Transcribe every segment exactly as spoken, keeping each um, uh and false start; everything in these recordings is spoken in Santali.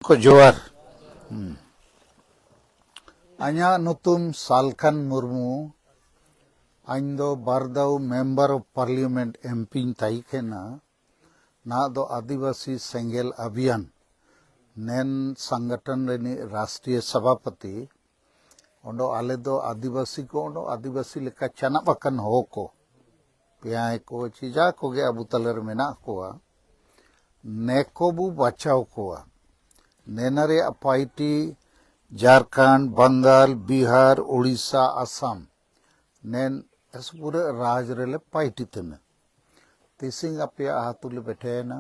ᱠᱚ ᱡᱚᱦᱟᱨ᱾ ᱦᱩᱸ᱾ ᱟᱧᱟᱜ ᱱᱩᱛᱩᱢ ᱥᱟᱞᱠᱷᱟᱱ ᱢᱩᱨᱢᱩ᱾ ᱟᱧ ᱫᱚ ᱵᱟᱨ ᱫᱟᱣ Member of Parliament, M P ᱧ ᱛᱟᱦᱮᱸ ᱠᱟᱱᱟ᱾ ᱱᱟᱦᱟᱜ ᱫᱚ ᱟᱹᱫᱤᱵᱟᱹᱥᱤ ᱥᱮᱸᱜᱮᱞ ᱟᱵᱷᱤᱭᱟᱱ ᱱᱮᱱ ᱥᱚᱝᱜᱚᱴᱷᱚᱱ ᱨᱤᱱᱤᱡ ᱨᱟᱥᱴᱨᱤᱭᱚ ᱥᱚᱵᱷᱟᱯᱚᱛᱤ᱾ ᱚᱸᱰᱮ ᱟᱞᱮ ᱫᱚ ᱟᱹᱫᱤᱵᱟᱹᱥᱤ ᱠᱚ, ᱚᱸᱰᱮ ᱟᱹᱫᱤᱵᱟᱹᱥᱤ ᱞᱮᱠᱟ ᱪᱟᱱᱟᱵ ᱟᱠᱟᱱ ᱦᱚᱲ ᱠᱚ, ᱯᱮᱭᱟᱭ ᱠᱚ, ᱪᱮ ᱡᱟ ᱠᱚᱜᱮ ᱟᱵᱚ ᱛᱟᱞᱟᱨᱮ ᱢᱮᱱᱟᱜ ᱠᱚᱣᱟ, ᱱᱮᱠᱚ ᱵᱚ ᱵᱟᱪᱷᱟᱣ ᱠᱚᱣᱟ᱾ ᱱᱮᱱᱟ ᱨᱮᱭᱟᱜ ᱯᱟᱨᱴᱤ ᱡᱷᱟᱨᱠᱷᱚᱸᱰ, ᱵᱟᱝᱜᱟᱞ, ᱵᱤᱦᱟᱨ, ᱳᱲᱤᱥᱟ, ᱟᱥᱟᱢ, ᱱᱮᱱ ᱮᱥ ᱯᱩᱨᱟᱹ ᱨᱟᱡᱽ ᱨᱮᱞᱮ ᱯᱟᱨᱴᱤ ᱛᱟᱦᱮᱱᱟ᱾ ᱛᱤᱥᱤᱝ ᱟᱯᱮᱭᱟᱜ ᱦᱟᱛᱩ ᱞᱮ ᱵᱮᱴᱷᱮᱭᱮᱱᱟ,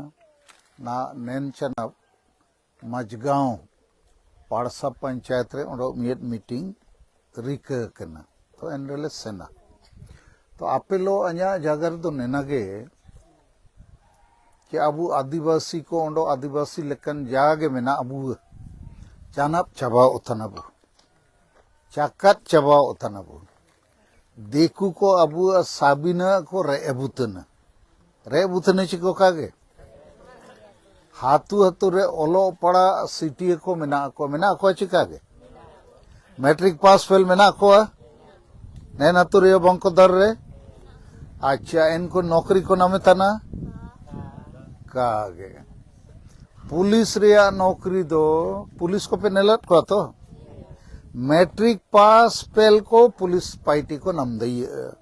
ᱱᱟ ᱱᱮᱱ ᱪᱟᱱᱟᱵ ᱢᱟᱡᱽᱜᱟᱸᱣ ᱯᱟᱲᱥᱟ ᱯᱚᱧᱪᱟᱭᱮᱛ ᱨᱮ ᱚᱸᱰᱮ ᱢᱤᱫ ᱢᱤᱴᱤᱝ ᱨᱤᱠᱟᱹ ᱠᱟᱱᱟ᱾ ᱛᱚ ᱮᱱ ᱨᱮᱞᱮ ᱥᱮᱱᱟ᱾ ᱛᱚ ᱟᱯᱮ ᱞᱚ ᱟᱧᱟᱜ ᱡᱟᱭᱜᱟ ᱨᱮᱫᱚ ᱱᱮᱱᱟ ᱜᱮ ᱡᱮ ᱟᱵᱚ ᱟᱹᱫᱤᱵᱟᱹᱥᱤ ᱠᱚ ᱚᱸᱰᱮ ᱟᱹᱫᱤᱵᱟᱹᱥᱤ ᱞᱮᱠᱟᱱ ᱡᱟᱜᱮ ᱢᱮᱱᱟᱜ ᱟᱵᱚ ᱪᱟᱱᱟᱯ ᱪᱟᱵᱟ ᱩᱛᱟᱱᱟᱵᱚ, ᱪᱟᱠᱟᱛ ᱪᱟᱵᱟ ᱩᱛᱟᱱᱟᱵᱚ᱾ ᱫᱤᱠᱩ ᱠᱚ ᱟᱵᱚᱣᱟᱜ ᱥᱟᱵᱤᱱᱟ ᱠᱚ ᱨᱮ ᱮᱵᱩᱛᱟᱹᱱᱟ᱾ ᱨᱮ ᱮᱵᱩᱛᱟᱹᱱᱟ ᱪᱤᱠᱚ ᱠᱟᱜᱮ? ᱦᱟᱛᱩ ᱦᱟᱛᱩ ᱨᱮ ᱚᱞᱚᱜ ᱯᱟᱲᱦᱟᱜ ᱥᱤᱴᱤᱭᱟᱹ ᱠᱚ ᱢᱮᱱᱟᱜ ᱠᱚᱣᱟ, ᱢᱮᱱᱟᱜ ᱠᱚᱣᱟ ᱪᱤᱠᱟ ᱜᱮ? ᱢᱮᱴᱨᱤᱠ ᱯᱟᱥ ᱯᱷᱮᱞ ᱢᱮᱱᱟᱜ ᱠᱚᱣᱟ? ᱱᱮᱱ ᱟᱛᱩ ᱨᱮ ᱵᱚᱝᱠᱚᱫᱚᱨ ᱨᱮ? ᱟᱪᱪᱷᱟ, ᱮᱱᱠᱚ ᱱᱚᱠᱨᱤ ᱠᱚ ᱱᱟᱢᱮ ᱛᱟᱱᱟ? ᱠᱟᱜᱮ᱾ ᱯᱩᱞᱤᱥ ᱨᱮᱭᱟᱜ ᱱᱚᱠᱨᱤ ᱫᱚ, ᱯᱩᱞᱤᱥ ᱠᱚᱯᱮ ᱱᱮᱞᱮᱫ ᱠᱚᱣᱟ ᱛᱚ? ᱢᱮᱴᱨᱤᱠ ᱯᱟᱥ ᱯᱷᱮᱞ ᱠᱚ ᱯᱩᱞᱤᱥ ᱯᱟᱨᱴᱤ ᱠᱚ ᱱᱟᱢᱫᱟᱹᱭᱟᱹᱜᱼᱟ᱾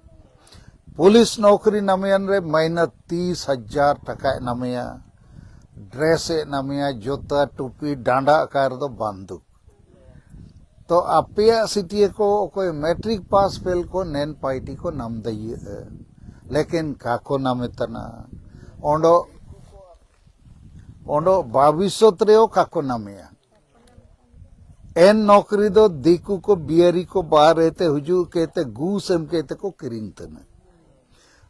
ᱯᱩᱞᱤᱥ ᱱᱚᱠᱨᱤ ᱱᱟᱢᱮᱭᱟᱱ ᱨᱮ ᱢᱟᱭᱱᱟ ᱛᱤᱥ ᱦᱟᱡᱟᱨ ᱴᱟᱠᱟᱭ ᱱᱟᱢᱮᱭᱟ, ᱰᱨᱮᱥ ᱮ ᱱᱟᱢᱮᱭᱟ, ᱡᱩᱛᱟᱹ, ᱴᱩᱯᱤ, ᱰᱟᱸᱰᱟ ᱟᱠᱟᱨ ᱫᱚ ᱵᱟᱱᱫᱩᱠ᱾ ᱛᱚ ᱟᱯᱮᱭᱟᱜ ᱥᱤᱴᱤᱭᱟᱹ ᱠᱚ ᱚᱠᱚᱭ ᱢᱮᱴᱨᱤᱠ ᱯᱟᱥ ᱯᱷᱮᱞ ᱠᱚ ᱱᱮᱱ ᱯᱟᱨᱴᱤ ᱠᱚ ᱱᱟᱢᱫᱟᱹᱭᱟᱹᱜᱼᱟ, ᱞᱮᱠᱤᱱ ᱠᱟᱠᱚ ᱱᱟᱢᱮ ᱛᱟᱱᱟ ᱚᱸᱰᱚ ᱚᱸᱰᱚ ᱵᱷᱟᱵᱤᱥᱚᱛ ᱨᱮᱭᱚ ᱠᱟᱠᱚ ᱱᱟᱢᱮᱭᱟ᱾ ᱮᱱ ᱱᱚᱠᱨᱤ ᱫᱚ ᱫᱤᱠᱩ ᱠᱚ ᱵᱤᱭᱟᱨᱤ ᱠᱚ ᱵᱟᱦᱨᱮ ᱛᱮ ᱦᱤᱡᱩᱜ ᱠᱮᱛᱮ ᱜᱩᱥ ᱮᱢ ᱠᱮᱛᱮ ᱠᱚ ᱠᱤᱨᱤᱧ ᱛᱟᱹᱱᱟ᱾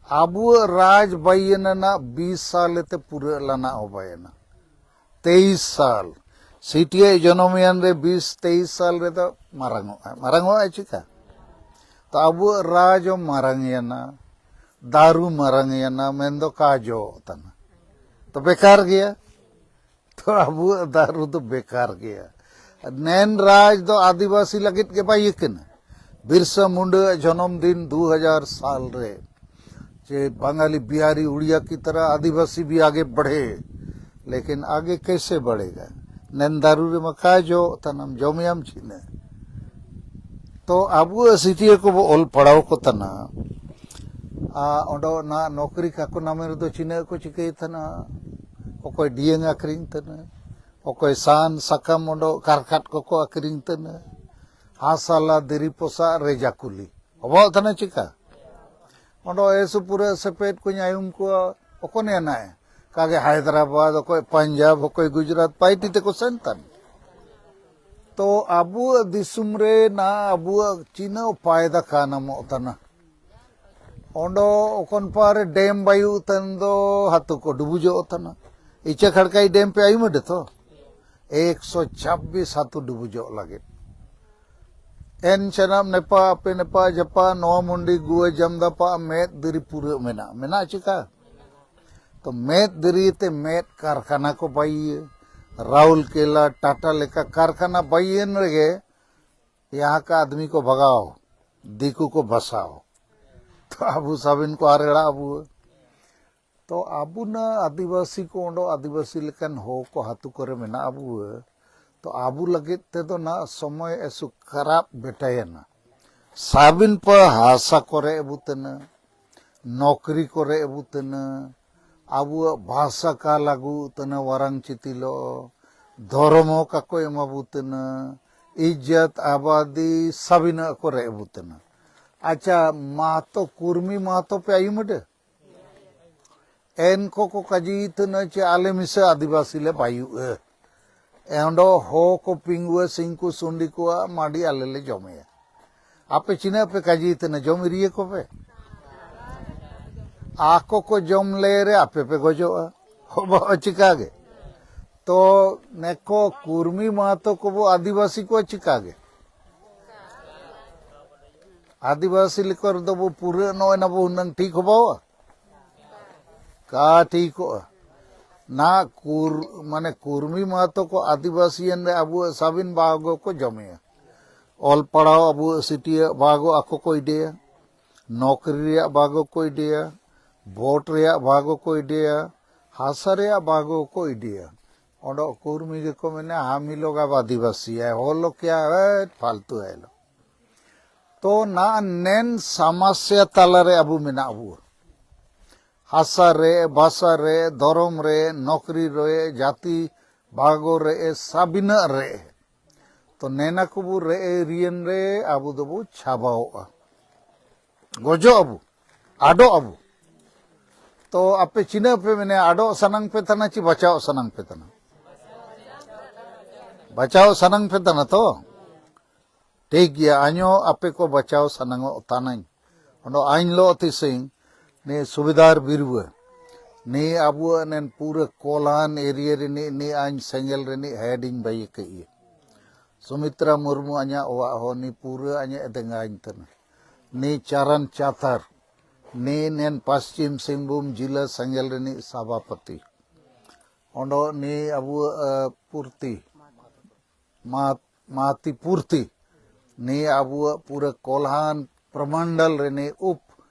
ᱟᱵᱚᱣᱟᱜ ᱨᱟᱡᱽ ᱵᱟᱭᱮᱱᱟ ᱱᱟᱜ ᱵᱤᱥ ᱥᱟᱞ ᱛᱮ ᱯᱩᱨᱟᱹ ᱞᱟᱱᱟ ᱦᱚᱸ ᱵᱟᱭᱮᱱᱟ᱾ ᱛᱮᱭᱤᱥ ᱥᱟᱞ᱾ ᱥᱤᱴᱤᱭᱟᱹ ᱡᱚᱱᱚᱢᱭᱟᱱ ᱨᱮ ᱵᱤᱥ ᱛᱮᱭᱤᱥ ᱥᱟᱞ ᱨᱮᱫᱚ ᱢᱟᱨᱟᱝᱚᱜᱼᱟ᱾ ᱢᱟᱨᱟᱝᱚᱜᱼᱟ ᱪᱤᱠᱟ? ᱛᱚ ᱟᱵᱚᱣᱟᱜ ᱨᱟᱡᱽ ᱦᱚᱸ ᱢᱟᱨᱟᱝ ᱮᱱᱟ, ᱫᱟᱨᱩ ᱢᱟᱨᱟᱝ ᱮᱱᱟ, ᱢᱮᱱᱫᱚ ᱠᱟᱡᱚ ᱛᱟᱱᱟ᱾ ᱛᱚ ᱵᱮᱠᱟᱨ ᱜᱮᱭᱟ᱾ ᱛᱚ ᱟᱵᱚᱣᱟᱜ ᱫᱟᱨᱩ ᱫᱚ ᱵᱮᱠᱟᱨ ᱜᱮᱭᱟ᱾ ᱱᱮᱱ ᱨᱟᱡᱽ ᱫᱚ ᱟᱹᱫᱤᱵᱟᱹᱥᱤ ᱞᱟᱹᱜᱤᱫ ᱜᱮ ᱵᱟᱭ ᱠᱟᱱᱟ᱾ ᱵᱤᱨᱥᱟ ᱢᱩᱱᱰᱟᱹ ᱟᱜ ᱡᱚᱱᱚᱢ ᱫᱤᱱ ᱫᱩ ᱦᱟᱡᱟᱨ ᱥᱟᱞ ᱨᱮ ᱡᱮ ᱵᱟᱝᱟᱞᱤ ᱵᱤᱦᱟᱨᱤ ᱩᱲᱤᱭᱟ ᱠᱤ ᱛᱟᱨᱟ ᱟᱹᱫᱤᱵᱟᱹᱥᱤ ᱵᱷᱤ ᱟᱜᱮ ᱵᱟᱲᱷᱮ, ᱞᱮᱠᱤᱱ ᱟᱜᱮ ᱠᱮᱥᱮ ᱵᱟᱲᱷᱮᱜᱟ? ᱱᱮᱱ ᱫᱟᱨᱩ ᱨᱮ ᱢᱟᱠᱟ ᱡᱚ ᱛᱟᱱᱟᱢ ᱡᱚᱢᱭᱟᱢ ᱪᱤᱱᱟ᱾ ᱛᱚ ᱟᱵᱚᱣᱟᱜ ᱥᱤᱴᱤᱭᱟᱹ ᱠᱚᱵᱚ ᱚᱞ ᱯᱟᱲᱦᱟᱣ ᱠᱚ ᱛᱟᱱᱟ, ᱟᱨ ᱚᱸᱰᱮ ᱱᱟ ᱱᱚᱠᱨᱤ ᱠᱟᱠᱚ ᱱᱟᱢᱮ ᱨᱮᱫᱚ ᱪᱤᱱᱟᱹ ᱠᱚ ᱪᱤᱠᱟᱹᱭ ᱛᱟᱱᱟ? ᱚᱠᱚᱭ ᱰᱤᱭᱟᱹᱝ ᱟᱹᱠᱷᱨᱤᱧ ᱛᱟᱱᱟ, ᱚᱠᱚᱭ ᱥᱟᱦᱟᱱ ᱥᱟᱠᱟᱢ ᱚᱸᱰᱮ ᱠᱟᱨᱠᱷᱟᱴ ᱠᱚᱠᱚ ᱟᱹᱠᱷᱨᱤᱧ ᱛᱟᱱᱟ, ᱦᱟᱥᱟᱞᱟ ᱫᱤᱨᱤ ᱯᱚᱥᱟᱜ ᱨᱮᱡᱟ ᱠᱩᱞᱤ ᱚᱵᱚᱜ ᱛᱟᱱᱟ ᱪᱤᱠᱟ? ᱚᱸᱰᱮ ᱮᱥᱩ ᱯᱩᱨᱟᱹ ᱥᱮᱯᱮᱫ ᱠᱚᱧ ᱟᱭᱩᱢ ᱠᱚᱣᱟ ᱚᱠᱚᱱᱮ ᱱᱟᱭ ᱠᱟᱜᱮ ᱦᱟᱭᱫᱨᱟᱵᱟᱫᱽ, ᱚᱠᱚᱭ ᱯᱟᱧᱡᱟᱵᱽ, ᱚᱠᱚᱭ ᱜᱩᱡᱽᱨᱟᱴ, ᱯᱟᱭᱴᱤ ᱛᱮᱠᱚ ᱥᱮᱱ ᱛᱟᱱ᱾ ᱛᱚ ᱟᱵᱚᱣᱟᱜ ᱫᱤᱥᱚᱢ ᱨᱮ ᱱᱟ ᱟᱵᱚᱣᱟᱜ ᱪᱤᱱᱟᱹ ᱯᱟᱭᱫᱟ ᱠᱟᱱ ᱟᱢᱚᱜ ᱛᱟᱱᱟ᱾ ᱚᱸᱰᱚ ᱚᱠᱚᱱ ᱯᱟᱨᱮ ᱰᱮᱢ ᱵᱟᱭᱩ ᱛᱟᱱ ᱫᱚ ᱦᱟᱹᱛᱩ ᱠᱚ ᱰᱩᱵᱩᱡᱚᱜ ᱛᱟᱱᱟ᱾ ᱤᱪᱟᱹ ᱠᱷᱟᱲᱠᱟᱭ ᱰᱮᱢ ᱯᱮ ᱟᱭᱩᱢ ᱮᱰᱮ ᱛᱚ ᱮᱠᱥᱚ ᱪᱷᱟᱵᱵᱤᱥ ᱦᱟᱹᱛᱩ ᱰᱩᱵᱩᱡᱚᱜ ᱞᱟᱹᱜᱤᱫ᱾ ᱮᱱ ᱪᱟᱱᱟᱢ ᱱᱮᱯᱟ ᱟᱯᱮ ᱱᱮᱯᱟ ᱡᱟᱯᱟ ᱱᱚᱣᱟ ᱢᱩᱱᱰᱤ ᱜᱩᱣᱟᱹ ᱡᱟᱢᱫᱟ ᱯᱟ ᱢᱮᱫ ᱫᱤᱨᱤ ᱯᱩᱨᱟᱹ ᱢᱮᱱᱟᱜ, ᱢᱮᱱᱟᱜ ᱪᱮᱠᱟ? ᱛᱚ ᱢᱮᱫ ᱫᱤᱨᱤ ᱛᱮ ᱢᱮᱫ ᱠᱟᱨᱠᱷᱟᱱᱟ ᱠᱚ ᱵᱟᱭᱤᱭᱟᱹ, ᱨᱟᱩᱞᱠᱮᱞᱟ, ᱴᱟᱴᱟ ᱞᱮᱠᱟ ᱠᱟᱨᱠᱷᱟᱱᱟ ᱵᱟᱭᱤᱭᱟᱹᱱ ᱨᱮᱜᱮ ᱭᱟᱦᱟᱸ ᱠᱟ ᱟᱫᱢᱤ ᱠᱚ ᱵᱷᱟᱜᱟᱣ, ᱫᱤᱠᱩ ᱠᱚ ᱵᱟᱥᱟᱣ᱾ ᱛᱚ ᱟᱵᱚ ᱥᱟᱵᱤᱱ ᱠᱚ ᱟᱨ ᱮᱲᱟ ᱟᱵᱚ᱾ ᱛᱚ ᱟᱵᱚ ᱱᱟ ᱟᱹᱫᱤᱵᱟᱹᱥᱤ ᱠᱚ ᱚᱸᱰᱚ ᱟᱹᱫᱤᱵᱟᱹᱥᱤ ᱞᱮᱠᱟᱱ ᱦᱚ ᱠᱚ ᱦᱟᱹᱛᱩ ᱠᱚᱨᱮ ᱢᱮᱱᱟᱜ ᱟᱵᱚ᱾ ᱛᱚ ᱟᱵᱚ ᱞᱟᱹᱜᱤᱫ ᱛᱮᱫᱚ ᱱᱟ ᱥᱚᱢᱚᱭ ᱮᱥᱩ ᱠᱷᱟᱨᱟᱯ ᱵᱮᱴᱟᱭᱮᱱᱟ᱾ ᱥᱟᱵᱤᱱ ᱯᱟ ᱦᱟᱥᱟ ᱠᱚᱨᱮ ᱟᱵᱚ ᱛᱮᱱᱟ, ᱱᱚᱠᱨᱤ ᱠᱚᱨᱮ ᱟᱵᱚ ᱛᱮᱱᱟ, ᱟᱵᱚᱣᱟᱜ ᱵᱷᱟᱥᱟ ᱠᱟ ᱞᱟᱹᱜᱩ ᱛᱮᱱᱟ ᱣᱟᱨᱟᱝ ᱪᱤᱛᱤᱞᱚ, ᱫᱷᱚᱨᱚᱢ ᱦᱚᱸ ᱠᱟᱠᱚ ᱮᱢᱟᱵᱚ ᱛᱮᱱᱟ, ᱤᱡᱽᱡᱚᱛ ᱟᱵᱟᱫᱤ ᱥᱟᱵᱤᱱᱟ ᱠᱚᱨᱮ ᱟᱵᱚ ᱛᱮᱱᱟ᱾ ᱟᱪᱪᱷᱟ, ᱢᱟᱦᱛᱚ, ᱠᱩᱨᱢᱤ ᱢᱟᱦᱛᱚ ᱯᱮ ᱟᱭᱩᱢ ᱮᱰᱮ? ᱮᱱᱠᱚ ᱠᱚ ᱠᱟᱡᱤ ᱛᱟᱹᱱᱟᱹ ᱪᱮ ᱟᱞᱮ ᱢᱤᱥᱟᱹ ᱟᱹᱫᱤᱵᱟᱹᱥᱤ ᱞᱮ ᱵᱟᱭᱩᱜᱼᱟ᱾ ᱮᱸᱰᱚ ᱦᱚ ᱠᱚ ᱯᱤᱝᱜᱩᱣᱟᱹ ᱥᱤᱝ ᱠᱚ ᱥᱩᱱᱰᱤ ᱠᱚᱣᱟᱜ ᱢᱟᱹᱰᱤ ᱟᱞᱮ ᱞᱮ ᱡᱚᱢᱮᱭᱟ᱾ ᱟᱯᱮ ᱪᱤᱱᱟᱹᱜ ᱯᱮ ᱠᱟᱡᱤ ᱛᱟᱹᱱᱟᱹ ᱡᱚᱢ ᱤᱨᱤᱭᱟᱹ ᱠᱚᱯᱮ? ᱟᱠᱚ ᱠᱚ ᱡᱚᱢ ᱞᱮ ᱨᱮ ᱟᱯᱮ ᱯᱮ ᱜᱚᱡᱚᱜᱼᱟ᱾ ᱦᱚ ᱵᱟᱵᱟ ᱪᱤᱠᱟ ᱜᱮ? ᱛᱚ ᱱᱮᱠᱚ ᱠᱩᱨᱢᱤ ᱢᱟᱦᱟᱛᱚ ᱠᱚᱵᱚ ᱟᱹᱫᱤᱵᱟᱹᱥᱤ ᱠᱚ ᱪᱤᱠᱟ ᱜᱮ? ᱟᱹᱫᱤᱵᱟᱹᱥᱤ ᱞᱮᱠᱟ ᱨᱮᱫᱚ ᱵᱚ ᱯᱩᱨᱟᱹ ᱱᱚᱜᱼᱚᱭ ᱱᱟ ᱵᱚ ᱦᱩᱱᱟᱹᱝ ᱴᱷᱤᱠ ᱦᱚᱵᱟᱣᱟ? ᱠᱟ ᱴᱷᱤᱠᱚᱜᱼᱟ? ᱱᱟ ᱠᱩᱨ ᱢᱟᱱᱮ ᱠᱩᱨᱢᱤ ᱢᱟᱦᱟᱛᱚ ᱠᱚ ᱟᱹᱫᱤᱵᱟᱹᱥᱤᱭᱮᱱ ᱨᱮ ᱟᱵᱚᱣᱟᱜ ᱥᱟᱵᱤᱱ ᱵᱟᱦᱟᱜᱚ ᱠᱚ ᱡᱚᱢᱮᱭᱟ᱾ ᱚᱞ ᱯᱟᱲᱦᱟᱣ ᱟᱵᱚᱣᱟᱜ ᱥᱤᱴᱤᱭᱟᱹ ᱵᱟᱦᱟᱜᱚ ᱟᱠᱚ ᱠᱚ ᱤᱰᱤᱭᱟ, ᱱᱚᱠᱨᱤ ᱨᱮᱭᱟᱜ ᱵᱟᱦᱟᱜᱚ ᱠᱚ ᱤᱰᱤᱭᱟ, ᱵᱷᱳᱴ ᱨᱮᱭᱟᱜ ᱵᱟᱦᱟᱜᱚ ᱠᱚ ᱤᱰᱤᱭᱟ, ᱦᱟᱥᱟ ᱨᱮᱭᱟᱜ ᱵᱟᱦᱟᱜᱚ ᱠᱚ ᱤᱰᱤᱭᱟ᱾ ᱚᱸᱰᱮ ᱠᱩᱨᱢᱤ ᱜᱮᱠᱚ ᱢᱮᱱᱟ, "ᱦᱟᱢ ᱦᱤ ᱞᱳᱜ ᱟᱵ ᱟᱹᱫᱤᱵᱟᱹᱥᱤ ᱦᱟᱭ, ᱦᱚ ᱞᱳᱜ ᱠᱭᱟ ᱦᱟᱭ, ᱯᱷᱟᱞᱛᱩ ᱦᱟᱭ ᱞᱳᱜ᱾" ᱛᱚ ᱱᱟ ᱱᱮᱱ ᱥᱟᱢᱟᱥᱭᱟ ᱛᱟᱞᱟᱨᱮ ᱟᱵᱚ ᱢᱮᱱᱟᱜ ᱵᱚ᱾ ᱦᱟᱥᱟ ᱨᱮ, ᱵᱷᱟᱥᱟ ᱨᱮ, ᱫᱷᱚᱨᱚᱢ ᱨᱮ, ᱱᱚᱠᱨᱤ ᱨᱮ, ᱡᱟᱹᱛᱤ ᱵᱷᱟᱜᱚ ᱨᱮ, ᱥᱟᱵᱤᱱᱟᱜ ᱨᱮ᱾ ᱛᱚ ᱱᱮᱱᱟ ᱠᱚᱵᱚ ᱨᱮ ᱨᱤᱭᱮᱱ ᱨᱮ ᱟᱵᱚ ᱫᱚᱵᱚ ᱪᱷᱟᱵᱟᱣᱚᱜᱼᱟ, ᱜᱚᱡᱚᱜ ᱟᱵᱚ, ᱟᱰᱚᱜ ᱟᱵᱚ᱾ ᱛᱚ ᱟᱯᱮ ᱪᱤᱱᱟᱹ ᱯᱮ ᱢᱮᱱᱮ ᱟᱰᱚᱜ ᱥᱟᱱᱟᱝ ᱯᱮ ᱛᱟᱱᱟ ᱪᱮ ᱵᱟᱪᱟᱣ ᱥᱟᱱᱟᱝ ᱯᱮ ᱛᱟᱱᱟ? ᱵᱟᱪᱟᱣ ᱥᱟᱱᱟᱝ ᱯᱮ ᱛᱟᱱᱟ ᱛᱚ? ᱴᱷᱤᱠ ᱜᱮᱭᱟ, ᱟᱧᱚ ᱟᱯᱮ ᱠᱚ ᱵᱟᱪᱟᱣ ᱥᱟᱱᱟᱝᱚᱜ ᱛᱟᱱᱟᱧ᱾ ᱚᱸᱰᱮ ᱟᱧ ᱞᱚ ᱛᱤᱥᱤᱝ ᱱᱤ ᱥᱩᱵᱮᱫᱟᱨ ᱵᱤᱨᱩᱣᱟᱹ, ᱱᱤ ᱟᱵᱚᱣᱟᱜ ᱱᱮᱱ ᱯᱩᱨᱟᱹ ᱠᱚᱞᱟᱱ ᱮᱨᱤᱭᱟ ᱨᱤᱱᱤ ᱱᱤ ᱟᱧ ᱥᱮᱸᱜᱮᱞ ᱨᱤᱱᱤ ᱦᱮᱰ ᱤᱧ ᱵᱟᱭ ᱠᱟᱹᱤᱭᱟᱹ᱾ ᱥᱩᱢᱤᱛᱨᱟ ᱢᱩᱨᱢᱩ ᱟᱧᱟᱜ ᱚᱣᱟᱜ ᱦᱚᱸ ᱱᱤ ᱯᱩᱨᱟᱹ ᱟᱧᱟᱜ ᱮ ᱫᱮᱸᱜᱟᱧ ᱛᱟᱱᱟ᱾ ᱱᱤ ᱪᱟᱨᱟᱱ ᱪᱟᱛᱟᱨ, ᱱᱤ ᱱᱮᱱ ᱯᱟᱥᱪᱤᱢ ᱥᱤᱝᱵᱷᱩᱢ ᱡᱤᱞᱟᱹ ᱥᱮᱸᱜᱮᱞ ᱨᱤᱱᱤ ᱥᱟᱵᱟᱯᱟᱹᱛᱤ᱾ ᱚᱸᱰᱮ ᱱᱤ ᱟᱵᱚᱣᱟᱜ ᱯᱩᱨᱛᱤ ᱢᱟ-, ᱢᱟᱛᱤ ᱯᱩᱨᱛᱤ, ᱱᱤ ᱟᱵᱚᱣᱟᱜ ᱯᱩᱨᱟᱹ ᱠᱚᱞᱦᱟᱱ ᱯᱨᱚᱢᱚᱱᱰᱚᱞ ᱨᱤᱱᱤ ᱩᱯ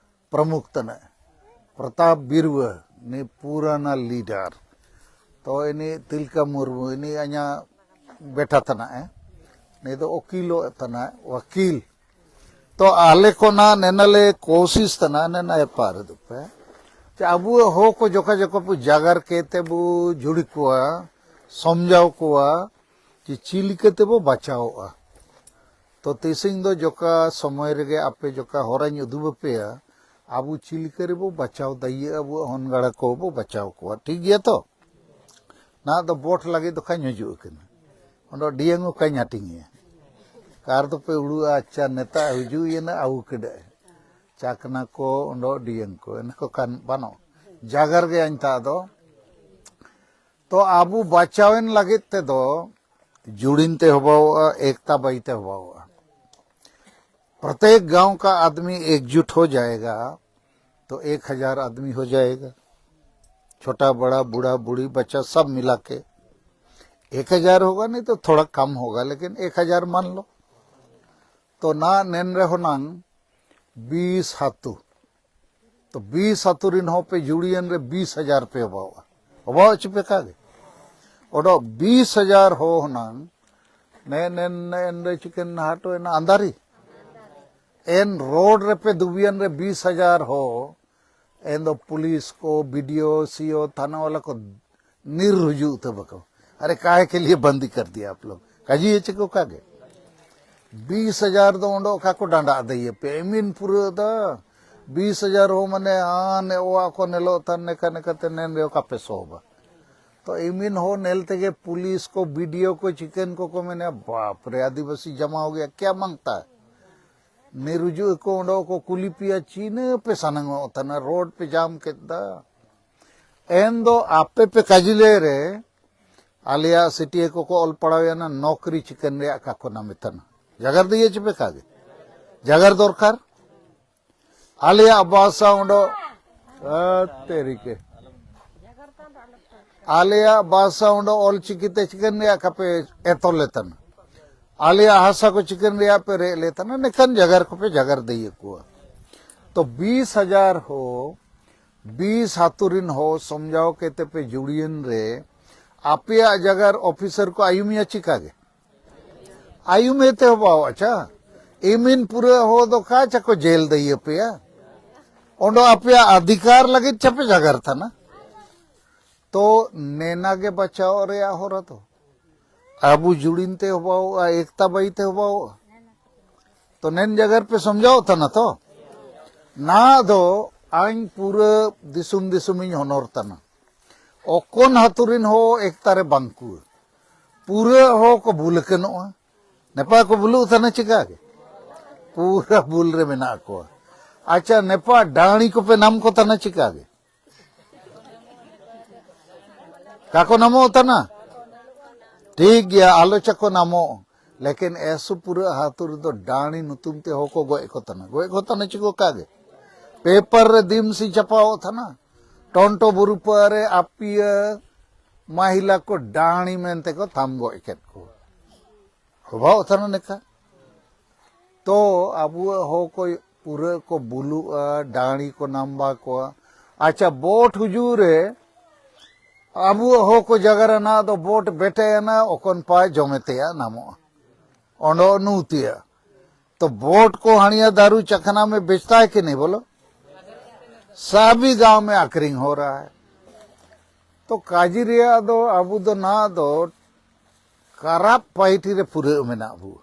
ᱯᱨᱚᱢᱩᱠᱷ ᱛᱟᱱᱟ᱾ ᱯᱨᱚᱛᱟᱯ ᱵᱤᱨᱩᱣᱟᱹ, ᱱᱤ ᱯᱩᱨᱟᱱᱟ ᱞᱤᱰᱟᱨ᱾ ᱛᱚ ᱤᱱᱤ ᱛᱤᱞᱠᱟ ᱢᱩᱨᱢᱩ, ᱤᱱᱤ ᱟᱧᱟ ᱵᱮᱴᱟ ᱛᱟᱱᱟ ᱮ, ᱱᱤ ᱫᱚ ᱚᱠᱤᱞᱚ ᱛᱟᱱᱟ, ᱣᱟᱠᱤᱞ᱾ ᱛᱚ ᱟᱞᱮ ᱠᱚᱱᱟ ᱱᱮᱱᱟᱞᱮ ᱠᱳᱥᱤᱥ ᱛᱟᱱᱟ, ᱱᱮᱱᱟ ᱮ ᱯᱟᱨ ᱫᱩᱯᱮ᱾ ᱪᱮ ᱟᱵᱚ ᱦᱚ ᱠᱚ ᱡᱚᱠᱷᱟ ᱡᱚᱠᱷᱟ ᱵᱚ ᱡᱟᱜᱟᱨ ᱠᱮ ᱛᱮ ᱵᱚ ᱡᱩᱲᱤ ᱠᱚᱣᱟ, ᱥᱚᱢᱡᱟᱣ ᱠᱚᱣᱟ, ᱪᱮ ᱪᱤ ᱞᱮᱠᱟ ᱛᱮᱵᱚ ᱵᱟᱪᱟᱣᱚᱜᱼᱟ᱾ ᱛᱚ ᱛᱤᱥᱤᱝ ᱫᱚ ᱡᱚᱠᱟ ᱥᱚᱢᱚᱭ ᱨᱮᱜᱮ ᱟᱯᱮ ᱡᱚᱠᱟ ᱦᱚᱨᱟᱧ ᱩᱫᱩᱜ ᱟᱯᱮᱭᱟ, ᱟᱵᱚ ᱪᱤ ᱞᱮᱠᱟ ᱨᱮᱵᱚ ᱵᱟᱪᱟᱣ ᱫᱟᱲᱮᱭᱟᱜᱼᱟ, ᱟᱵᱚᱣᱟᱜ ᱦᱚᱱ ᱜᱟᱲᱟ ᱠᱚ ᱵᱚ ᱵᱟᱪᱟᱣ ᱠᱚᱣᱟ, ᱴᱷᱤᱠ ᱜᱮᱭᱟ ᱛᱚ? ᱱᱟ ᱫᱚ ᱵᱚᱴ ᱞᱟᱹᱜᱤᱫ ᱫᱚ ᱠᱷᱟᱧ ᱦᱤᱡᱩᱜ ᱠᱟᱱᱟ, ᱚᱸᱰᱮ ᱰᱤᱭᱟᱝ ᱠᱟᱧ ᱦᱟᱹᱴᱤᱧᱮᱭᱟ᱾ ᱠᱟᱨ ᱫᱚᱯᱮ ᱩᱲᱩᱜᱼᱟ, ᱟᱪᱪᱷᱟ, ᱱᱮᱛᱟ ᱦᱤᱡᱩᱜ ᱭᱮᱱᱟ, ᱟᱹᱜᱩ ᱠᱮᱫᱟ᱾ ᱪᱟᱠᱱᱟ ᱠᱚ, ᱚᱸᱰᱮ ᱰᱤᱭᱟᱝ ᱠᱚ, ᱮᱱ ᱠᱚ ᱠᱟᱱ ᱵᱟᱱᱚ᱾ ᱡᱟᱜᱟᱨ ᱜᱮ ᱟᱧ ᱛᱟ ᱫᱚ᱾ ᱛᱚ ᱟᱵᱚ ᱵᱟᱪᱟᱣᱮᱱ ᱞᱟᱹᱜᱤᱫ ᱛᱮᱫᱚ ᱡᱩᱲᱤᱱ ᱛᱮ ᱦᱚᱵᱟᱣᱚᱜᱼᱟ, ᱮᱠᱛᱟ ᱵᱟᱭᱤ ᱛᱮ ᱦᱚᱵᱟᱣᱚᱜᱼᱟ᱾ प्रत्येक गांव का आदमी एकजुट हो जाएगा तो एक हजार आदमी हो जाएगा। छोटा बड़ा, बूढ़ा बूढ़ी, बच्चा, सब मिला के एक हजार होगा, नहीं तो थोड़ा कम होगा, लेकिन एक हजार मान लो। तो ना, ᱱᱮᱱ ᱨᱮᱦᱚᱸ ᱱᱟᱝ ᱵᱤᱥ ᱟᱹᱛᱩ, ᱛᱚ ᱵᱤᱥ ᱟᱹᱛᱩ ᱨᱤᱱ ᱦᱚᱸ ᱯᱮ ᱡᱩᱲᱤᱭᱮᱱ ᱨᱮ ᱵᱤᱥ ᱦᱟᱡᱟᱨ ᱯᱮ ᱚᱵᱟᱣᱟ, ᱚᱵᱟᱣ ᱪᱮ ᱯᱮ ᱠᱟᱜᱮ? ᱚᱰᱚ ᱵᱤᱥ ᱦᱟᱡᱟᱨ ᱦᱚᱸ ᱦᱩᱱᱟᱝ ᱱᱮ ᱱᱮᱱ ᱱᱮᱱ ᱨᱮ ᱪᱤᱠᱮᱱ ᱱᱟᱦᱟᱴᱚ ᱮᱱᱟ ᱟᱸᱫᱟᱨᱤ᱾ ᱮᱱ ᱨᱳᱰ ᱨᱮᱯᱮ ᱫᱩᱵᱤᱭᱮᱱ ᱨᱮ ᱵᱤᱥ ᱦᱟᱡᱟᱨ ᱦᱚᱸ, ᱮᱱ ᱫᱚ ᱯᱩᱞᱤᱥ ᱠᱚ, ᱵᱤ ᱰᱤ ᱳ, ᱥᱤ ᱳ, ᱛᱷᱟᱱᱟ ᱣᱟᱞᱟ ᱠᱚ ᱱᱤᱨᱩᱡᱩ ᱩᱛᱟᱹᱨ ᱵᱟᱠᱚ, ᱟᱨᱮ ᱠᱟᱦᱮ ᱠᱮ ᱞᱤᱭᱮ ᱵᱟᱱᱫᱤ ᱠᱟᱨ ᱫᱤᱭᱟ ᱟᱯ ᱞᱳᱜ? ᱠᱟᱡᱤ ᱭᱮ ᱪᱮ ᱠᱚ ᱠᱟᱜᱮ? ᱵᱤᱥ ᱦᱟᱡᱟᱨ ᱫᱚ ᱚᱸᱰᱮ ᱚᱠᱟ ᱠᱚ ᱰᱟᱸᱰᱟ ᱟᱫᱮᱭᱟ ᱯᱮ? ᱮᱢᱤᱱ ᱯᱩᱨᱟᱹ ᱫᱟ ᱵᱤᱥ ᱦᱟᱡᱟᱨ ᱦᱚᱸ ᱢᱟᱱᱮ ᱟᱱ ᱮ ᱚᱣᱟ ᱠᱚ ᱱᱮᱞᱚᱜ ᱛᱟᱱ ᱱᱮᱠᱟ ᱱᱮᱠᱟ ᱛᱮ ᱱᱮᱱ ᱨᱮ ᱚᱠᱟ ᱯᱮ ᱥᱚᱵᱟ? ᱛᱚ ᱮᱢᱤᱱ ᱦᱚᱸ ᱱᱮᱞ ᱛᱮᱜᱮ ᱯᱩᱞᱤᱥ ᱠᱚ, ᱵᱤ ᱰᱤ ᱳ ᱠᱚ, ᱪᱤᱠᱮᱱ ᱠᱚᱠᱚ ᱢᱮᱱᱟ, "ᱵᱟᱯ ᱨᱮ, ᱟᱹᱫᱤᱵᱟᱹᱥᱤ ᱡᱟᱢᱟ ᱦᱳ ᱜᱮᱭᱟ, ᱠᱭᱟ ᱢᱟᱝᱜᱛᱟ ᱦᱮ?" ᱱᱤᱨᱩᱡᱩ ᱠᱚ ᱚᱸᱰᱮ ᱠᱚ ᱠᱩᱞᱤ ᱯᱮᱭᱟ, "ᱪᱤᱱᱟᱹ ᱯᱮ ᱥᱟᱱᱟᱝᱚᱜ ᱛᱟᱱᱟ, ᱨᱳᱰ ᱯᱮ ᱡᱟᱢ ᱠᱮᱫ ᱫᱟ?" ᱮᱱ ᱫᱚ ᱟᱯᱮ ᱯᱮ ᱠᱟᱡᱤᱞᱮ ᱨᱮ ᱟᱞᱮᱭᱟᱜ ᱥᱤᱴᱤᱭᱟᱹ ᱠᱚᱠᱚ ᱚᱞ ᱯᱟᱲᱦᱟᱣ ᱮᱱᱟ, ᱱᱚᱠᱨᱤ ᱪᱤᱠᱟᱹᱱ ᱨᱮᱭᱟᱜ ᱠᱟᱠᱚ ᱱᱟᱢᱮ ᱛᱟᱱᱟ᱾ ᱡᱟᱜᱟᱨ ᱫᱤᱭᱮ ᱪᱮ ᱯᱮ ᱠᱟᱜᱮ? ᱡᱟᱜᱟᱨ ᱫᱚᱨᱠᱟᱨ᱾ ᱟᱞᱮᱭᱟᱜ ᱵᱷᱟᱥᱟ ᱚᱸᱰᱚ, ᱟ, ᱛᱮᱨᱤᱠᱮ᱾ ᱟᱞᱮᱭᱟᱜ ᱵᱷᱟᱥᱟ ᱚᱸᱰᱚ ᱚᱞ ᱪᱤᱠᱤ ᱛᱮ ᱪᱤᱠᱟᱹᱱ ᱨᱮᱭᱟᱜ ᱠᱟᱯᱮ ᱮᱛᱚᱞ ᱞᱮ ᱛᱟᱱᱟ᱾ ᱟᱞᱮᱭᱟᱜ ᱦᱟᱥᱟ ᱠᱚ ᱪᱤᱠᱟᱹᱱ ᱨᱮᱭᱟᱜ ᱯᱮ ᱨᱮᱡ ᱞᱮ ᱛᱟᱱᱟ᱾ ᱱᱮᱠᱷᱟᱱ ᱡᱟᱜᱟᱨ ᱠᱚᱯᱮ ᱡᱟᱜᱟᱨ ᱫᱟᱹᱭ ᱠᱚᱣᱟ᱾ ᱛᱚ ᱵᱤᱥ ᱦᱟᱡᱟᱨ ᱦᱚ ᱵᱤᱥ ᱟᱹᱛᱩ ᱨᱤᱱ ᱦᱚᱲ ᱥᱚᱢᱡᱷᱟᱣ ᱠᱟᱛᱮ ᱯᱮ ᱡᱩᱲᱤᱭᱮᱱ ᱨᱮ, ᱟᱯᱮᱭᱟᱜ ᱡᱟᱜᱟᱨ ᱚᱯᱷᱤᱥᱟᱨ ᱠᱚ ᱟᱭᱩᱢᱤᱭᱟ ᱪᱤᱠᱟ ᱜᱮ? ᱟᱭᱩᱢᱮ ᱛᱮ ᱦᱚᱵᱟᱣ, ᱟᱪᱪᱷᱟ, ᱤᱢᱤᱱ ᱯᱩᱨᱟᱹ ᱦᱚ ᱫᱚ ᱠᱟ ᱪᱟᱠᱚ ᱡᱮᱞ ᱫᱟᱹᱭ ᱟᱯᱮᱭᱟ? ᱚᱸᱰᱚ ᱟᱯᱮᱭᱟᱜ ᱚᱫᱷᱤᱠᱟᱨ ᱞᱟᱹᱜᱤᱫ ᱪᱟᱯᱮ ᱡᱟᱜᱟᱨ ᱛᱟᱱᱟ᱾ ᱛᱚ ᱱᱮᱱᱟ ᱜᱮ ᱵᱟᱪᱟᱣ ᱨᱮᱭᱟᱜ ᱦᱚᱨᱟ ᱫᱚ᱾ ᱟᱵᱚ ᱡᱩᱲᱤᱱ ᱛᱮ ᱦᱚᱵᱟᱣᱚᱜᱼᱟ, ᱮᱠᱛᱟ ᱵᱟᱭᱤ ᱛᱮ ᱦᱚᱵᱟᱣᱚᱜᱼᱟ᱾ ᱛᱚ ᱱᱮᱱ ᱡᱟᱜᱟᱨ ᱯᱮ ᱥᱚᱢᱡᱷᱟᱣ ᱛᱟᱱᱟ ᱛᱚ? ᱱᱟ ᱫᱚ ᱟᱧ ᱯᱩᱨᱟᱹ ᱫᱤᱥᱚᱢ ᱫᱤᱥᱚᱢᱤᱧ ᱦᱚᱱᱚᱨ ᱛᱟᱱᱟ᱾ ᱚᱠᱚᱱ ᱦᱟᱹᱛᱩ ᱨᱤᱱ ᱦᱚ ᱮᱠᱛᱟ ᱨᱮ ᱵᱟᱝᱠᱩ᱾ ᱯᱩᱨᱟᱹ ᱦᱚ ᱠᱚ ᱵᱩᱞ ᱟᱠᱟᱱᱚᱜᱼᱟ᱾ ᱱᱮᱯᱟ ᱠᱚ ᱵᱩᱞᱩᱜ ᱛᱟᱱᱟ ᱪᱤᱠᱟ ᱜᱮ? ᱯᱩᱨᱟᱹ ᱵᱩᱞ ᱨᱮ ᱢᱮᱱᱟᱜ ᱠᱚᱣᱟ᱾ ᱟᱪᱪᱷᱟ, ᱱᱮᱯᱟ ᱰᱟᱹᱲᱤ ᱠᱚᱯᱮ ᱱᱟᱢ ᱠᱚ ᱛᱟᱱᱟ ᱪᱤᱠᱟ ᱜᱮ? ᱠᱟᱠᱚ ᱱᱟᱢᱚᱜ ᱛᱟᱱᱟ? ᱴᱷᱤᱠ ᱜᱮᱭᱟ, ᱟᱞᱚᱪᱟ ᱠᱚ ᱱᱟᱢᱚᱜ᱾ ᱞᱮᱠᱤᱱ ᱮᱥᱩ ᱯᱩᱨᱟᱹ ᱦᱟᱛᱩ ᱨᱮᱫᱚ ᱰᱟᱹᱲᱤ ᱧᱩᱛᱩᱢ ᱛᱮ ᱦᱚᱸ ᱠᱚ ᱜᱚᱡ ᱠᱚ ᱛᱟᱱᱟ᱾ ᱜᱚᱡ ᱠᱚ ᱛᱟᱱᱟ ᱪᱤᱠᱚ ᱠᱟᱜᱮ? ᱯᱮᱯᱟᱨ ᱨᱮ ᱫᱤᱱ ᱥᱤ ᱪᱷᱟᱯᱟᱣᱚᱜ ᱛᱟᱱᱟ᱾ ᱴᱚᱱᱴᱚ ᱵᱩᱨᱩ ᱯᱟᱨᱮ ᱟᱯᱤᱭᱟᱹ ᱢᱟᱦᱤᱞᱟ ᱠᱚ ᱰᱟᱹᱬᱤ ᱢᱮᱱᱛᱮ ᱠᱚ ᱛᱷᱟᱢ ᱜᱚᱡ ᱠᱮᱫ ᱠᱚ᱾ ᱦᱚᱵᱟᱣ ᱛᱷᱟᱱᱟ ᱱᱮᱠᱟ᱾ ᱛᱚ ᱟᱵᱚᱣᱟᱜ ᱦᱚᱸ ᱠᱚ ᱯᱩᱨᱟᱹ ᱠᱚ ᱵᱩᱞᱩᱜᱼᱟ, ᱰᱟᱹᱬᱤ ᱠᱚ ᱱᱟᱢᱵᱟ ᱠᱚᱣᱟ᱾ ᱟᱪᱪᱷᱟ, ᱵᱳᱴ ᱦᱩᱡᱩᱜ ᱨᱮ ᱟᱵᱚᱣᱟᱜ ᱦᱚᱸ ᱠᱚ ᱡᱟᱜᱟ ᱨᱮᱱᱟᱜ ᱫᱚ ᱵᱳᱴ ᱵᱮᱴᱮᱭᱟᱱᱟ, ᱚᱠᱚᱱ ᱯᱟ ᱡᱚᱢᱮ ᱛᱮᱭᱟ ᱱᱟᱢᱚᱜᱼᱟ᱾ ᱚᱸᱰᱚ ᱱᱩ ᱛᱮᱭᱟ᱾ ᱛᱚ ᱵᱳᱴ ᱠᱚ ᱦᱟᱹᱬᱤᱭᱟ ᱫᱟᱨᱩ ᱪᱟᱠᱷᱟᱱᱟ ᱢᱮ ᱵᱮᱪᱛᱟ ᱦᱮ ᱠᱤ ᱱᱤ ᱵᱚᱞᱚ? ᱥᱟᱵᱤ ᱜᱟᱶ ᱢᱮ ᱟᱠᱷᱨᱤᱧ ᱦᱚ ᱨᱟ ᱦᱮ᱾ ᱛᱚ ᱠᱟᱡᱤ ᱨᱮᱭᱟᱜ ᱫᱚ ᱟᱵᱚ ᱫᱚ ᱱᱟ ᱫᱚ ᱠᱟᱨᱟᱯ ᱯᱟᱭᱴᱤ ᱨᱮ ᱯᱩᱨᱟᱹ ᱢᱮᱱᱟᱜ ᱵᱚ᱾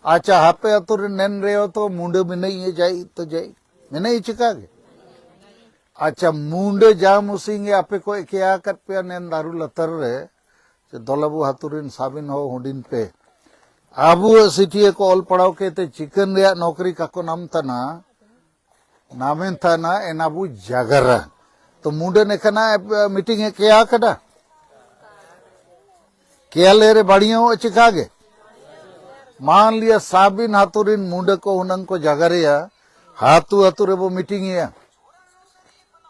ᱟᱪᱪᱷᱟ, ᱦᱟᱯᱮ ᱟᱛᱳ ᱨᱮ ᱱᱮᱱ ᱨᱮᱭᱚ ᱛᱚ ᱢᱩᱸᱰᱟᱹ ᱢᱮᱱᱟᱹᱧ ᱡᱟᱭ ᱛᱚ ᱡᱟᱭ᱾ ᱢᱮᱱᱟᱹᱧ ᱪᱤᱠᱟ ᱜᱮ? ᱟᱪᱪᱷᱟ, ᱢᱩᱸᱰᱟᱹ ᱡᱟ ᱢᱩᱥᱤᱝ ᱜᱮ ᱟᱯᱮ ᱠᱚ ᱮᱠᱮᱭᱟ ᱟᱠᱟᱫ ᱯᱮᱭᱟ ᱱᱮᱱ ᱫᱟᱨᱩ ᱞᱟᱛᱟᱨ ᱨᱮ, ᱥᱮ ᱫᱚᱞᱟᱵᱩ ᱦᱟᱛᱩᱨᱤᱱ ᱥᱟᱵᱤᱱ ᱦᱚ ᱦᱩᱰᱤᱧ ᱯᱮ᱾ ᱟᱵᱚ ᱥᱤᱴᱤᱭᱟᱹ ᱠᱚ ᱚᱞ ᱯᱟᱲᱦᱟᱣ ᱠᱮ ᱛᱮ ᱪᱤᱠᱟᱹᱱ ᱨᱮᱭᱟᱜ ᱱᱚᱠᱨᱤ ᱠᱟᱠᱚ ᱱᱟᱢ ᱛᱟᱱᱟ, ᱱᱟᱢᱮᱱ ᱛᱟᱱᱟ ᱮᱱᱟᱵᱩ ᱡᱟᱜᱟᱨᱟ᱾ ᱛᱚ ᱢᱩᱸᱰᱟᱹ ᱱᱮᱠᱷᱟᱱᱟ ᱢᱤᱴᱤᱝ ᱮ ᱠᱮᱭᱟ ᱠᱟᱰᱟ? ᱠᱮᱭᱟᱞᱮ ᱨᱮ ᱵᱟᱲᱤᱭᱟᱹᱣ ᱪᱤᱠᱟ ᱜᱮ? ᱢᱟᱱ ᱞᱤᱭᱟ ᱥᱟᱵᱤᱱ ᱦᱟᱛᱩᱨᱤᱱ ᱢᱩᱸᱰᱟᱹ ᱠᱚ ᱦᱩᱱᱟᱹᱝ ᱠᱚ ᱡᱟᱜᱟᱨᱮᱭᱟ, ᱦᱟᱛᱩ ᱦᱟᱛᱩ ᱨᱮᱵᱚ ᱢᱤᱴᱤᱝ ᱮᱭᱟ᱾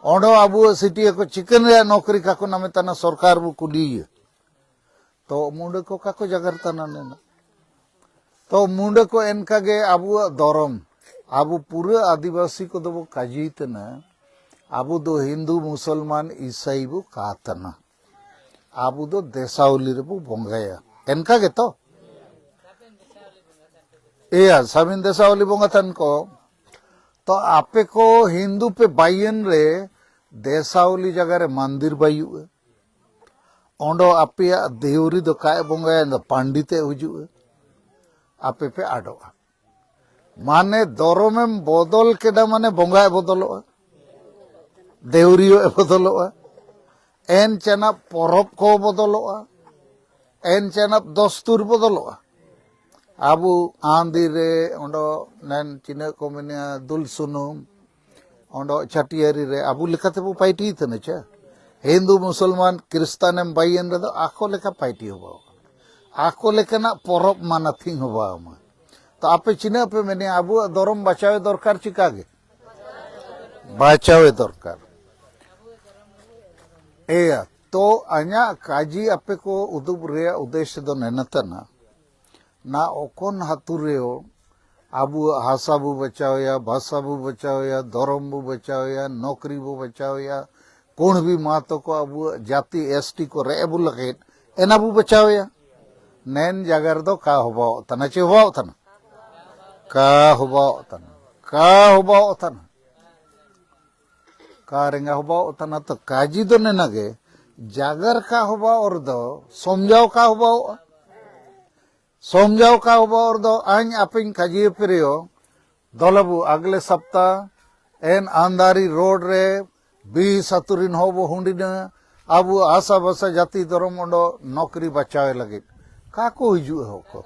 ᱚᱸᱰᱚ ᱟᱵᱚ ᱥᱤᱴᱤᱭᱟᱹ ᱠᱚ ᱪᱤᱠᱟᱹᱱ ᱨᱮᱭᱟᱜ ᱱᱚᱠᱨᱤ ᱠᱟᱠᱚ ᱱᱟᱢᱮ ᱛᱟᱱᱟ ᱥᱚᱨᱠᱟᱨ ᱵᱚ ᱠᱩᱞᱤᱭᱮᱭᱟ᱾ ᱛᱚ ᱢᱩᱸᱰᱟᱹ ᱠᱚ ᱚᱠᱟ ᱠᱚ ᱡᱟᱜᱟᱨ ᱛᱟᱱᱟ ᱱᱮᱱᱟ? ᱛᱚ ᱢᱩᱸᱰᱟᱹ ᱠᱚ ᱮᱱᱠᱟ ᱜᱮ ᱟᱵᱚᱣᱟᱜ ᱫᱷᱚᱨᱚᱢ, ᱟᱵᱚ ᱯᱩᱨᱟᱹ ᱟᱹᱫᱤᱵᱟᱹᱥᱤ ᱠᱚᱫᱚ ᱵᱚ ᱠᱟᱡᱤ ᱛᱟᱱᱟ, ᱟᱵᱚ ᱫᱚ ᱦᱤᱱᱫᱩ, ᱢᱩᱥᱚᱞᱢᱟᱱ, ᱤᱥᱟᱹᱭ ᱵᱚ ᱠᱟ ᱛᱟᱱᱟ᱾ ᱟᱵᱚ ᱫᱚ ᱫᱮᱥᱟᱣᱞᱤ ᱨᱮᱵᱚ ᱵᱚᱸᱜᱟᱭᱟ᱾ ᱮᱱᱠᱟ ᱜᱮᱛᱚ? ᱮᱭᱟ, ᱥᱟᱵᱤᱱ ᱫᱮᱥᱟᱣᱞᱤ ᱵᱚᱸᱜᱟ ᱛᱟᱱ ᱠᱚ, ᱛᱚ ᱟᱯᱮ ᱠᱚ ᱦᱤᱱᱫᱩ ᱯᱮ ᱵᱟᱭᱮᱱ ᱨᱮ ᱫᱮᱥᱟᱣᱞᱤ ᱡᱟᱭᱜᱟ ᱨᱮ ᱢᱟᱱᱫᱤᱨ ᱵᱟᱭᱩᱜᱼᱟ᱾ ᱚᱸᱰᱚ ᱟᱯᱮᱭᱟᱜ ᱫᱮᱣᱨᱤ ᱫᱚ ᱠᱟᱭ ᱵᱚᱸᱜᱟᱭᱟ, ᱫᱚ ᱯᱟᱱᱰᱤᱛ ᱮ ᱦᱤᱡᱩᱜᱼᱟ, ᱟᱯᱮ ᱯᱮ ᱟᱰᱚᱜᱼᱟ᱾ ᱢᱟᱱᱮ ᱫᱷᱚᱨᱚᱢᱮᱢ ᱵᱚᱫᱚᱞ ᱠᱮᱫᱟ, ᱢᱟᱱᱮ ᱵᱚᱸᱜᱟ ᱮ ᱵᱚᱫᱚᱞᱚᱜᱼᱟ, ᱫᱮᱣᱨᱤᱭᱚ ᱮ ᱵᱚᱫᱚᱞᱚᱜᱼᱟ, ᱮᱱ ᱪᱟᱱᱟᱵ ᱯᱚᱨᱚᱵᱽ ᱠᱚ ᱵᱚᱫᱚᱞᱚᱜᱼᱟ, ᱮᱱ ᱪᱟᱱᱟᱵ ᱫᱚᱥᱛᱩᱨ ᱵᱚᱫᱚᱞᱚᱜᱼᱟ᱾ ᱟᱵᱚ ᱟᱸᱫᱤ ᱨᱮ ᱚᱸᱰᱚ ᱱᱮᱱ ᱪᱤᱱᱟᱹ ᱠᱚ ᱢᱮᱱᱟ ᱫᱩᱞ ᱥᱩᱱᱩᱢ, ᱚᱸᱰᱚ ᱪᱷᱟᱹᱴᱭᱟᱹᱨᱤ ᱨᱮ ᱟᱵᱚ ᱞᱮᱠᱟᱛᱮᱵᱚ ᱯᱟᱭᱴᱤ ᱛᱟᱹᱱᱟᱹ ᱪᱮ? ᱦᱤᱱᱫᱩ ᱢᱩᱥᱚᱞᱢᱟᱱ ᱠᱨᱤᱥᱛᱟᱱᱮᱢ ᱵᱟᱭᱮᱱ ᱨᱮᱫᱚ ᱟᱠᱚ ᱞᱮᱠᱟ ᱯᱟᱭᱴᱤ ᱦᱚᱸ ᱵᱟᱵᱚ᱾ ᱟᱠᱚ ᱞᱮᱠᱟᱱᱟᱜ ᱯᱚᱨᱚᱵᱽ ᱢᱟᱱᱟᱛᱷᱤᱝ ᱦᱚᱸ ᱵᱟᱝ᱾ ᱛᱚ ᱟᱯᱮ ᱪᱤᱱᱟᱹᱜ ᱯᱮ ᱢᱮᱱᱮᱜᱼᱟ ᱟᱵᱚᱣᱟᱜ ᱫᱷᱚᱨᱚᱢ ᱵᱟᱪᱟᱣᱮ ᱫᱚᱨᱠᱟᱨ ᱪᱤᱠᱟ ᱜᱮ? ᱵᱟᱪᱟᱣᱮ ᱫᱚᱨᱠᱟᱨ᱾ ᱮᱭᱟ, ᱛᱚ ᱟᱧᱟᱜ ᱠᱟᱡᱤ ᱟᱯᱮ ᱠᱚ ᱩᱫᱩᱜ ᱨᱮᱭᱟᱜ ᱩᱫᱮᱥ ᱫᱚ ᱱᱮᱱᱟᱛᱟᱱᱟ, ᱱᱟ ᱚᱠᱚᱱ ᱦᱟᱹᱛᱩ ᱨᱮᱭᱚ ᱟᱵᱚᱣᱟᱜ ᱦᱟᱥᱟ ᱵᱚ ᱵᱟᱪᱟᱣᱮᱭᱟ, ᱵᱷᱟᱥᱟ ᱵᱚ ᱵᱟᱪᱟᱣᱮᱭᱟ, ᱫᱷᱚᱨᱚᱢ ᱵᱚ ᱵᱟᱪᱟᱣᱮᱭᱟ, ᱱᱚᱠᱨᱤ ᱵᱚ ᱵᱟᱪᱟᱣᱮᱭᱟ, ᱠᱩᱬᱵᱤ ᱢᱟᱦᱟᱛᱚ ᱠᱚ ᱟᱵᱚᱣᱟᱜ ᱡᱟᱹᱛᱤ ᱮᱥ ᱴᱤ ᱠᱚ ᱨᱮ ᱵᱚ ᱞᱟᱹᱜᱤᱫ ᱮᱱᱟ ᱵᱚ ᱵᱟᱪᱟᱣᱮᱭᱟ᱾ ᱱᱮᱱ ᱡᱟᱜᱟ ᱨᱮᱫᱚ ᱠᱟ ᱦᱚᱵᱟᱣᱚᱜ ᱛᱟᱱᱟ, ᱪᱮ ᱦᱚᱵᱟᱣᱚᱜ ᱛᱟᱱᱟ? ᱠᱟ ᱦᱚᱵᱟᱣᱚᱜ ᱛᱟᱱᱟ, ᱠᱟ ᱦᱚᱵᱟᱣᱚᱜ ᱛᱟᱱᱟ᱾ ᱠᱟ ᱨᱮᱸᱜᱟ ᱦᱚᱵᱟᱣᱚᱜ ᱛᱟᱱᱟ᱾ ᱛᱚ ᱠᱟᱡᱤ ᱫᱚ ᱱᱮᱱᱟᱜᱮ, ᱡᱟᱜᱟᱨ ᱠᱟ ᱦᱚᱵᱟᱣᱚᱜ ᱨᱮᱫᱚ ᱥᱚᱢᱡᱟᱣ ᱠᱟ ᱦᱚᱵᱟᱣᱚᱜᱼᱟ᱾ ᱥᱚᱢᱡᱟᱣ ᱠᱟ ᱦᱚᱵᱟᱣᱚᱜ ᱨᱮᱫᱚ ᱟᱧ ᱟᱯᱮᱧ ᱠᱟᱡᱤ ᱯᱮᱨᱮᱭᱚ ᱫᱚᱞᱟᱵᱩ ᱟᱜᱞᱮ ᱥᱟᱯᱛᱟ ᱮᱱ ᱟᱱᱫᱟᱨᱤ ᱨᱳᱰ ᱨᱮ ᱵᱤᱥ ᱟᱹᱛᱩ ᱨᱤᱱ ᱦᱚᱲ ᱵᱚ ᱦᱩᱸᱰᱤᱱᱟ, ᱟᱵᱚ ᱟᱥᱟ ᱵᱷᱟᱥᱟ ᱡᱟᱹᱛᱤ ᱫᱷᱚᱨᱚᱢ ᱚᱸᱰᱚ ᱱᱚᱠᱨᱤ ᱵᱟᱪᱟᱣᱮ ᱞᱟᱹᱜᱤᱫ᱾ ᱠᱟ ᱠᱚ ᱦᱤᱡᱩᱜᱼᱟ ᱦᱚᱲ ᱠᱚ?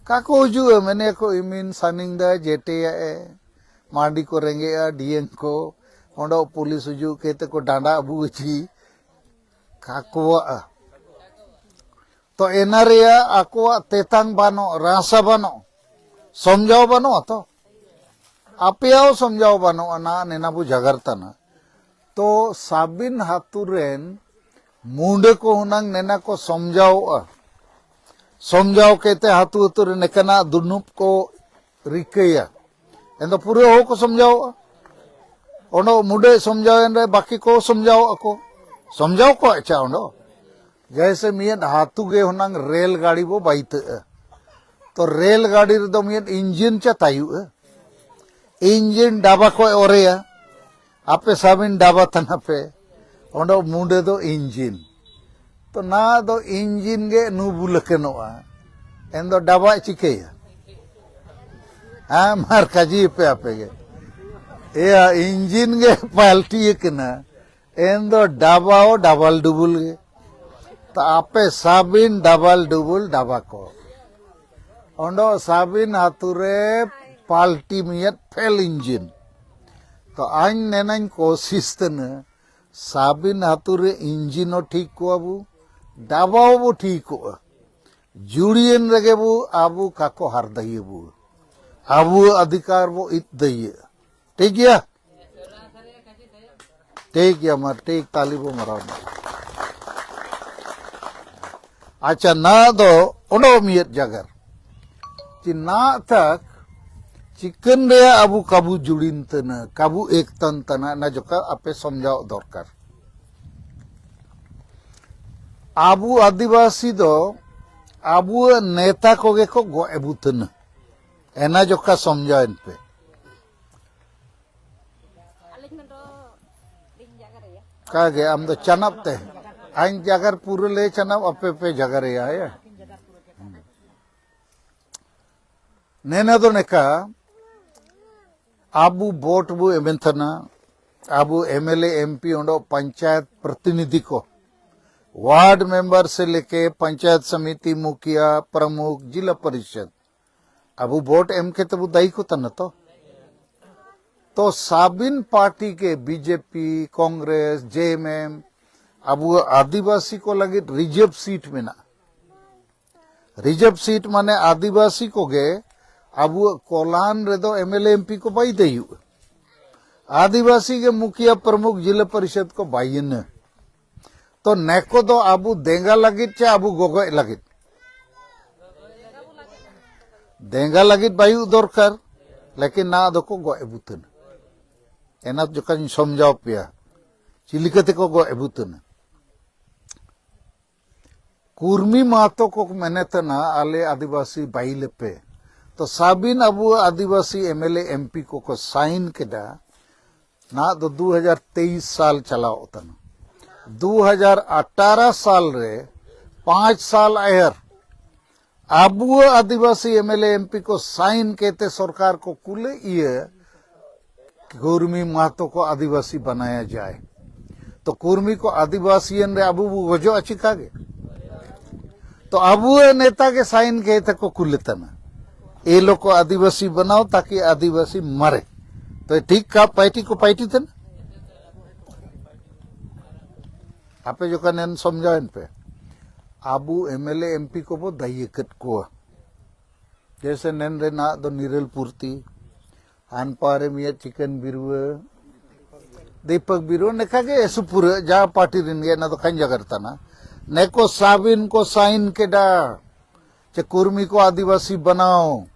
ᱠᱟ ᱠᱚ ᱦᱤᱡᱩᱜᱼᱟ? ᱢᱮᱱᱮ ᱠᱚ ᱤᱢᱤᱱ ᱥᱟᱱᱤᱝ ᱫᱟ ᱡᱮᱴᱮᱭᱟᱜ ᱮ, ᱢᱟᱹᱰᱤ ᱠᱚ ᱨᱮᱸᱜᱮᱡᱼᱟ, ᱰᱤᱭᱮᱝ ᱠᱚ, ᱚᱸᱰᱚ ᱯᱩᱞᱤᱥ ᱦᱤᱡᱩᱜ ᱠᱮᱛᱮ ᱠᱚ ᱰᱟᱸᱰᱟ ᱟᱵᱩ ᱜᱟᱹᱪᱷᱤ᱾ ᱠᱟ ᱠᱚᱣᱟᱜᱼᱟ? ᱛᱚ ᱮᱱᱟ ᱨᱮᱭᱟᱜ ᱟᱠᱚᱣᱟᱜ ᱛᱮᱛᱟᱝ ᱵᱟᱹᱱᱩᱜ, ᱨᱟᱥᱟ ᱵᱟᱹᱱᱩᱜ, ᱥᱚᱢᱡᱟᱣ ᱵᱟᱹᱱᱩᱜᱼᱟ ᱛᱚ᱾ ᱟᱯᱮᱭᱟᱜ ᱦᱚᱸ ᱥᱚᱢᱡᱟᱣ ᱵᱟᱹᱱᱩᱜᱼᱟ ᱱᱟ, ᱱᱮᱱᱟ ᱵᱚ ᱡᱟᱜᱟᱨ ᱛᱟᱱᱟ᱾ ᱛᱚ ᱥᱟᱵᱤᱱ ᱦᱟᱹᱛᱩ ᱨᱮᱱ ᱢᱩᱸᱰᱟᱹ ᱠᱚ ᱦᱩᱱᱟᱝ ᱱᱮᱱᱟ ᱠᱚ ᱥᱚᱢᱡᱟᱣᱚᱜᱼᱟ᱾ ᱥᱚᱢᱡᱟᱣ ᱠᱮᱛᱮ ᱦᱟᱹᱛᱩ ᱦᱟᱹᱛᱩ ᱨᱮ ᱱᱮᱠᱟᱱᱟᱜ ᱫᱩᱱᱩᱵ ᱠᱚ ᱨᱤᱠᱟᱹᱭᱟ᱾ ᱮᱱᱫᱚ ᱯᱩᱨᱟᱹ ᱦᱚᱸ ᱠᱚ ᱥᱚᱢᱡᱟᱣᱚᱜᱼᱟ᱾ ᱚᱸᱰᱮ ᱢᱩᱸᱰᱟᱹᱭ ᱥᱚᱢᱡᱟᱣ ᱮᱱ ᱨᱮ ᱵᱟᱹᱠᱤ ᱠᱚ ᱥᱚᱢᱡᱟᱣᱚᱜᱼᱟ ᱠᱚ᱾ ᱥᱚᱢᱡᱟᱣ ᱠᱚ ᱟᱪᱪᱷᱟ ᱚᱸᱰᱮ᱾ ᱡᱮᱭᱥᱮ ᱢᱤᱫ ᱦᱟᱹᱛᱩ ᱜᱮ ᱦᱩᱱᱟᱝ ᱨᱮᱞ ᱜᱟᱹᱰᱤ ᱵᱚ ᱵᱟᱭᱛᱟᱹᱜᱼᱟ᱾ ᱛᱚ ᱨᱮᱞ ᱜᱟᱹᱰᱤ ᱨᱮᱫᱚ ᱢᱤᱫ ᱤᱧᱡᱤᱱ ᱪᱟ ᱛᱟᱭᱩᱜᱼᱟ᱾ ᱤᱧᱡᱤᱱ ᱰᱟᱵᱟ ᱠᱚᱭ ᱚᱨᱮᱭᱟ᱾ ᱟᱯᱮ ᱥᱟᱵᱤᱱ ᱰᱟᱵᱟ ᱛᱟᱱᱟ ᱯᱮ᱾ ᱚᱸᱰᱮ ᱢᱩᱸᱰᱟᱹ ᱫᱚ ᱤᱧᱡᱤᱱ᱾ ᱛᱚ ᱱᱟ ᱫᱚ ᱤᱧᱡᱤᱱ ᱜᱮ ᱱᱩ ᱵᱩᱞᱟᱹᱠᱮᱱᱚᱜᱼᱟ᱾ ᱮᱱ ᱫᱚ ᱰᱟᱵᱟ ᱪᱤᱠᱟᱹᱭᱟ? ᱦᱮᱸ, ᱢᱟᱨ ᱠᱟᱡᱤ ᱯᱮ ᱟᱯᱮ ᱜᱮ᱾ ᱮᱭᱟ, ᱤᱧᱡᱤᱱ ᱜᱮ ᱯᱟᱞᱴᱤ ᱟᱠᱟᱱᱟ᱾ ᱮᱱ ᱫᱚ ᱰᱟᱵᱟ ᱦᱚᱸ ᱰᱟᱵᱟᱞ ᱰᱩᱵᱩᱞ ᱜᱮ᱾ ᱛᱚ ᱟᱯᱮ ᱥᱟᱵᱤᱱ ᱰᱟᱵᱟᱞ ᱰᱩᱵᱩᱞ ᱰᱟᱵᱟ ᱠᱚ᱾ ᱚᱸᱰᱚ ᱥᱟᱵᱤᱱ ᱟᱹᱛᱩ ᱨᱮ ᱯᱟᱞᱴᱤ ᱢᱤᱭᱟᱫ ᱯᱷᱮᱞ ᱤᱧᱡᱤᱱ᱾ ᱛᱚ ᱟᱧ ᱱᱮᱱᱟᱧ ᱠᱳᱥᱤᱥ ᱛᱮᱱᱟ, ᱥᱟᱵᱤᱱ ᱟᱹᱛᱩ ᱨᱮ ᱤᱧᱡᱤᱱ ᱦᱚᱸ ᱴᱷᱤᱠ ᱠᱚᱣᱟ ᱵᱚ, ᱰᱟᱵᱟ ᱦᱚᱸ ᱵᱚ ᱴᱷᱤᱠ ᱠᱚᱜᱼᱟ᱾ ᱡᱩᱲᱤᱭᱮᱱ ᱨᱮᱜᱮ ᱵᱚ ᱟᱵᱚ ᱠᱟᱠᱚ ᱦᱟᱨ ᱫᱟᱹᱭᱟᱹ ᱵᱚ᱾ ᱟᱵᱚ ᱚᱫᱷᱤᱠᱟᱨ ᱵᱚ ᱤᱫ ᱫᱟᱹᱭᱟᱹ᱾ ᱴᱷᱤᱠ ᱜᱮᱭᱟ? ᱴᱷᱤᱠ ᱜᱮᱭᱟ, ᱢᱟ ᱴᱷᱤᱠ, ᱛᱟᱞᱤ ᱵᱚ ᱢᱟᱨᱟᱣ ᱢᱟ᱾ ᱟᱪᱪᱷᱟ, ᱱᱟ ᱫᱚ ᱚᱰᱚ ᱢᱤᱭᱟᱹᱫ ᱡᱟᱜᱟᱨ᱾ ᱪᱤ ᱱᱟ ᱛᱟᱠ ᱪᱤᱠᱟᱹᱱ ᱨᱮᱭᱟᱜ ᱟᱵᱚ ᱠᱟᱵᱩ ᱡᱩᱲᱤᱱ ᱛᱟᱹᱱᱟ, ᱠᱟᱵᱩ ᱮᱠᱛᱟᱱ ᱛᱟᱹᱱᱟ, ᱚᱱᱟ ᱡᱚᱠᱷᱟ ᱟᱯᱮ ᱥᱚᱢᱡᱷᱟᱣ ᱫᱚᱨᱠᱟᱨ᱾ ᱟᱵᱚ ᱟᱹᱫᱤᱵᱟᱹᱥᱤ ᱫᱚ ᱟᱵᱚᱣᱟᱜ ᱱᱮᱛᱟ ᱠᱚᱜᱮ ᱠᱚ ᱜᱚᱡ ᱟᱹᱵᱩ ᱛᱟᱹᱱᱟ᱾ ᱮᱱᱟ ᱡᱚᱠᱷᱟ ᱥᱚᱢᱡᱷᱟᱣᱮᱱ ᱯᱮ᱾ ᱠᱟᱜᱮ ᱟᱢ ᱫᱚ ᱪᱟᱱᱟᱵ ᱛᱮ, ᱟᱧ ᱡᱟᱜᱟᱨ ᱯᱩᱨᱟᱹ ᱞᱮ ᱪᱟᱱᱟᱵ, ᱟᱯᱮ ᱯᱮ ᱡᱟᱜᱟᱨᱮᱭᱟ, ᱦᱮᱸ? ᱱᱮᱱᱟ ᱫᱚ ᱱᱮᱠᱟ, ᱟᱵᱚ ᱵᱷᱳᱴ ᱵᱚ ᱮᱢᱮᱱ ᱛᱟᱦᱮᱱᱟ, ᱟᱵᱚ ᱮᱢᱮᱞᱮ, ᱮᱢᱯᱤ, ᱚᱸᱰᱚ ᱯᱚᱧᱪᱟᱭᱮᱛ ᱯᱨᱚᱛᱤᱱᱤᱫᱷᱤ ᱠᱚ, ᱣᱟᱨᱰ ᱢᱮᱢᱵᱟᱨ ᱥᱮ ᱞᱮᱠᱮ ᱯᱚᱧᱪᱟᱭᱮᱛ ᱥᱚᱢᱤᱛᱤ, ᱢᱩᱠᱷᱤᱭᱟ, ᱯᱨᱚᱢᱩᱠᱷ, ᱡᱤᱞᱟ ᱯᱚᱨᱤᱥᱚᱫ, ᱟᱵᱚ ᱵᱷᱳᱴ ᱮᱢ ᱠᱟᱛᱮ ᱵᱚ ᱫᱟᱭᱤ ᱠᱚ ᱛᱟᱦᱮᱱᱟ ᱛᱚ᱾ ᱛᱚ ᱥᱟᱵᱤᱱ ᱯᱟᱨᱴᱤ ᱜᱮ, ᱵᱤᱡᱮᱯᱤ, ᱠᱚᱝᱜᱨᱮᱥ, ᱡᱮᱮᱢᱮᱢ, ᱟᱵᱚᱣᱟᱜ ᱟᱹᱫᱤᱵᱟᱹᱥᱤ ᱠᱚ ᱞᱟᱹᱜᱤᱫ ᱨᱤᱡᱟᱨᱵᱷ ᱥᱤᱴ ᱢᱮᱱᱟᱜᱼᱟ᱾ ᱨᱤᱡᱟᱨᱵᱷ ᱥᱤᱴ ᱢᱟᱱᱮ ᱟᱹᱫᱤᱵᱟᱹᱥᱤ ᱠᱚᱜᱮ ᱟᱵᱚᱣᱟᱜ ᱠᱚᱞᱟᱱ ᱨᱮᱫᱚ ᱮᱢᱮᱞᱮ, ᱮᱢᱯᱤ ᱠᱚ ᱵᱟᱭ ᱫᱮᱭᱩᱜᱼᱟ᱾ ᱟᱹᱫᱤᱵᱟᱹᱥᱤ ᱜᱮ ᱢᱩᱠᱷᱤᱭᱟ, ᱯᱨᱚᱢᱩᱠᱷ, ᱡᱤᱞᱟ ᱯᱚᱨᱤᱥᱚᱫ ᱠᱚ ᱵᱟᱭᱤᱱᱟ᱾ ᱛᱚ ᱱᱮᱠᱚ ᱫᱚ ᱟᱵᱚ ᱫᱮᱸᱜᱟ ᱞᱟᱹᱜᱤᱫ ᱪᱮ ᱟᱵᱚ ᱜᱚᱜᱚᱡ ᱞᱟᱹᱜᱤᱫ? ᱫᱮᱸᱜᱟ ᱞᱟᱹᱜᱤᱫ ᱵᱟᱭᱩᱜ ᱫᱚᱨᱠᱟᱨ, ᱞᱮᱠᱤᱱ ᱱᱟ ᱫᱚᱠᱚ ᱜᱚᱡ ᱟᱹᱵᱩᱛᱟᱹᱱᱟ᱾ ᱮᱱᱟ ᱡᱚᱠᱷᱚᱱ ᱤᱧ ᱥᱚᱢᱡᱷᱟᱣ ᱯᱮᱭᱟ, ᱪᱤᱞᱤ ᱠᱟᱛᱮ ᱠᱚ ᱜᱚᱡ ᱟᱹᱵᱩᱛᱟᱹᱱᱟ᱾ ᱠᱩᱨᱢᱤ ᱢᱟᱦᱟᱛᱚ ᱠᱚ ᱢᱮᱱᱮᱛ ᱛᱟᱦᱮᱱᱟ, ᱟᱞᱮ ᱟᱹᱫᱤᱵᱟᱹᱥᱤ ᱵᱟᱭᱤ ᱞᱮᱯᱮ᱾ ᱛᱚ ᱥᱟᱵᱤᱱ ᱟᱵᱚ ᱟᱹᱫᱤᱵᱟᱹᱥᱤ ᱮᱢᱮᱞᱮ, ᱮᱢᱯᱤ ᱠᱚᱠᱚ ᱥᱟᱭᱤᱱ ᱠᱮᱫᱟ᱾ ᱱᱟᱦᱟᱜ ᱫᱚ ᱫᱩ ᱦᱟᱡᱟᱨ ᱛᱮᱭᱤᱥ ᱥᱟᱞ ᱪᱟᱞᱟᱣ ᱠᱟᱱᱟ᱾ ᱫᱩ ᱦᱟᱡᱟᱨ ᱟᱴᱷᱟᱨᱚ ᱥᱟᱞ ᱨᱮ, ᱯᱟᱸᱪ ᱥᱟᱞ ᱟᱭᱟᱨ, ᱟᱵᱚ ᱟᱹᱫᱤᱵᱟᱹᱥᱤ ᱮᱢᱮᱞᱮ, ᱮᱢᱯᱤ ᱠᱚ ᱥᱟᱭᱤᱱ ᱠᱮᱛᱮ ᱥᱚᱨᱠᱟᱨ ᱠᱚ ᱠᱩᱞᱮ ᱤᱭᱟᱹ ᱠᱩᱨᱢᱤ ᱢᱟᱦᱟᱛᱚ ᱠᱚ ᱟᱹᱫᱤᱵᱟᱹᱥᱤ ᱵᱟᱱᱟᱭᱟ ᱡᱟᱭ᱾ ᱛᱚ ᱠᱩᱨᱢᱤ ᱠᱚ ᱟᱹᱫᱤᱵᱟᱹᱥᱤᱭᱮᱱ ᱨᱮ ᱟᱵᱚ ᱵᱚ ᱜᱚᱡᱚᱜᱼᱟ ᱪᱤᱠᱟ ᱜᱮ? ᱛᱚ ᱟᱵᱚ ᱱᱮᱛᱟ ᱜᱮ ᱥᱟᱭᱤᱱ ᱠᱮᱛᱮ ᱠᱚ ᱠᱩᱞᱮ ᱛᱟᱱᱟ, ᱮ ᱞᱳ ᱠᱚ ᱟᱹᱫᱤᱵᱟᱹᱥᱤ ᱵᱟᱱᱟᱣ ᱛᱟᱠᱤ ᱟᱹᱫᱤᱵᱟᱹᱥᱤ ᱢᱟᱨᱮ᱾ ᱛᱚ ᱴᱷᱤᱠ ᱠᱟ ᱯᱟᱭᱴᱤ ᱠᱚ ᱯᱟᱭᱴᱤ ᱛᱟᱱᱟ᱾ ᱟᱯᱮ ᱡᱚᱠᱷᱚᱱ ᱮᱱ ᱥᱚᱢᱡᱷᱟᱣᱮᱱ ᱯᱮ, ᱟᱵᱚ ᱮᱢᱮᱞᱮ, ᱮᱢᱯᱤ ᱠᱚᱵᱚ ᱫᱟᱭᱤ ᱟᱠᱟᱫ ᱠᱚᱣᱟ᱾ ᱡᱮᱭᱥᱮ ᱱᱮᱱ ᱨᱮᱱᱟᱜ ᱫᱚ ᱱᱤᱨᱟᱹᱞ ᱯᱩᱨᱛᱤ, ᱦᱟᱱᱯᱟᱨᱮ ᱢᱤᱭᱟ ᱪᱤᱠᱟᱹᱱ ᱵᱤᱨᱩᱣᱟᱹ, ᱫᱤᱯᱚᱠ ᱵᱤᱨᱩ ᱱᱮᱠᱟ ᱜᱮ ᱮᱥᱩ ᱯᱩᱨᱟᱹ ᱡᱟ ᱯᱟᱨᱴᱤ ᱨᱤᱱ ᱜᱮ ᱮᱱᱟ ᱫᱚ ᱠᱷᱟᱧ ᱡᱟᱜᱟᱨ ᱛᱟᱱᱟ᱾ ᱱᱮᱠᱚ ᱥᱟᱵᱤᱱ ᱠᱚ ᱥᱟᱭᱤᱱ ᱠᱮᱰᱟ ᱪᱮ ᱠᱩᱨᱢᱤ ᱠᱚ ᱟᱹᱫᱤᱵᱟᱹᱥᱤ ᱵᱟᱱᱟᱣ᱾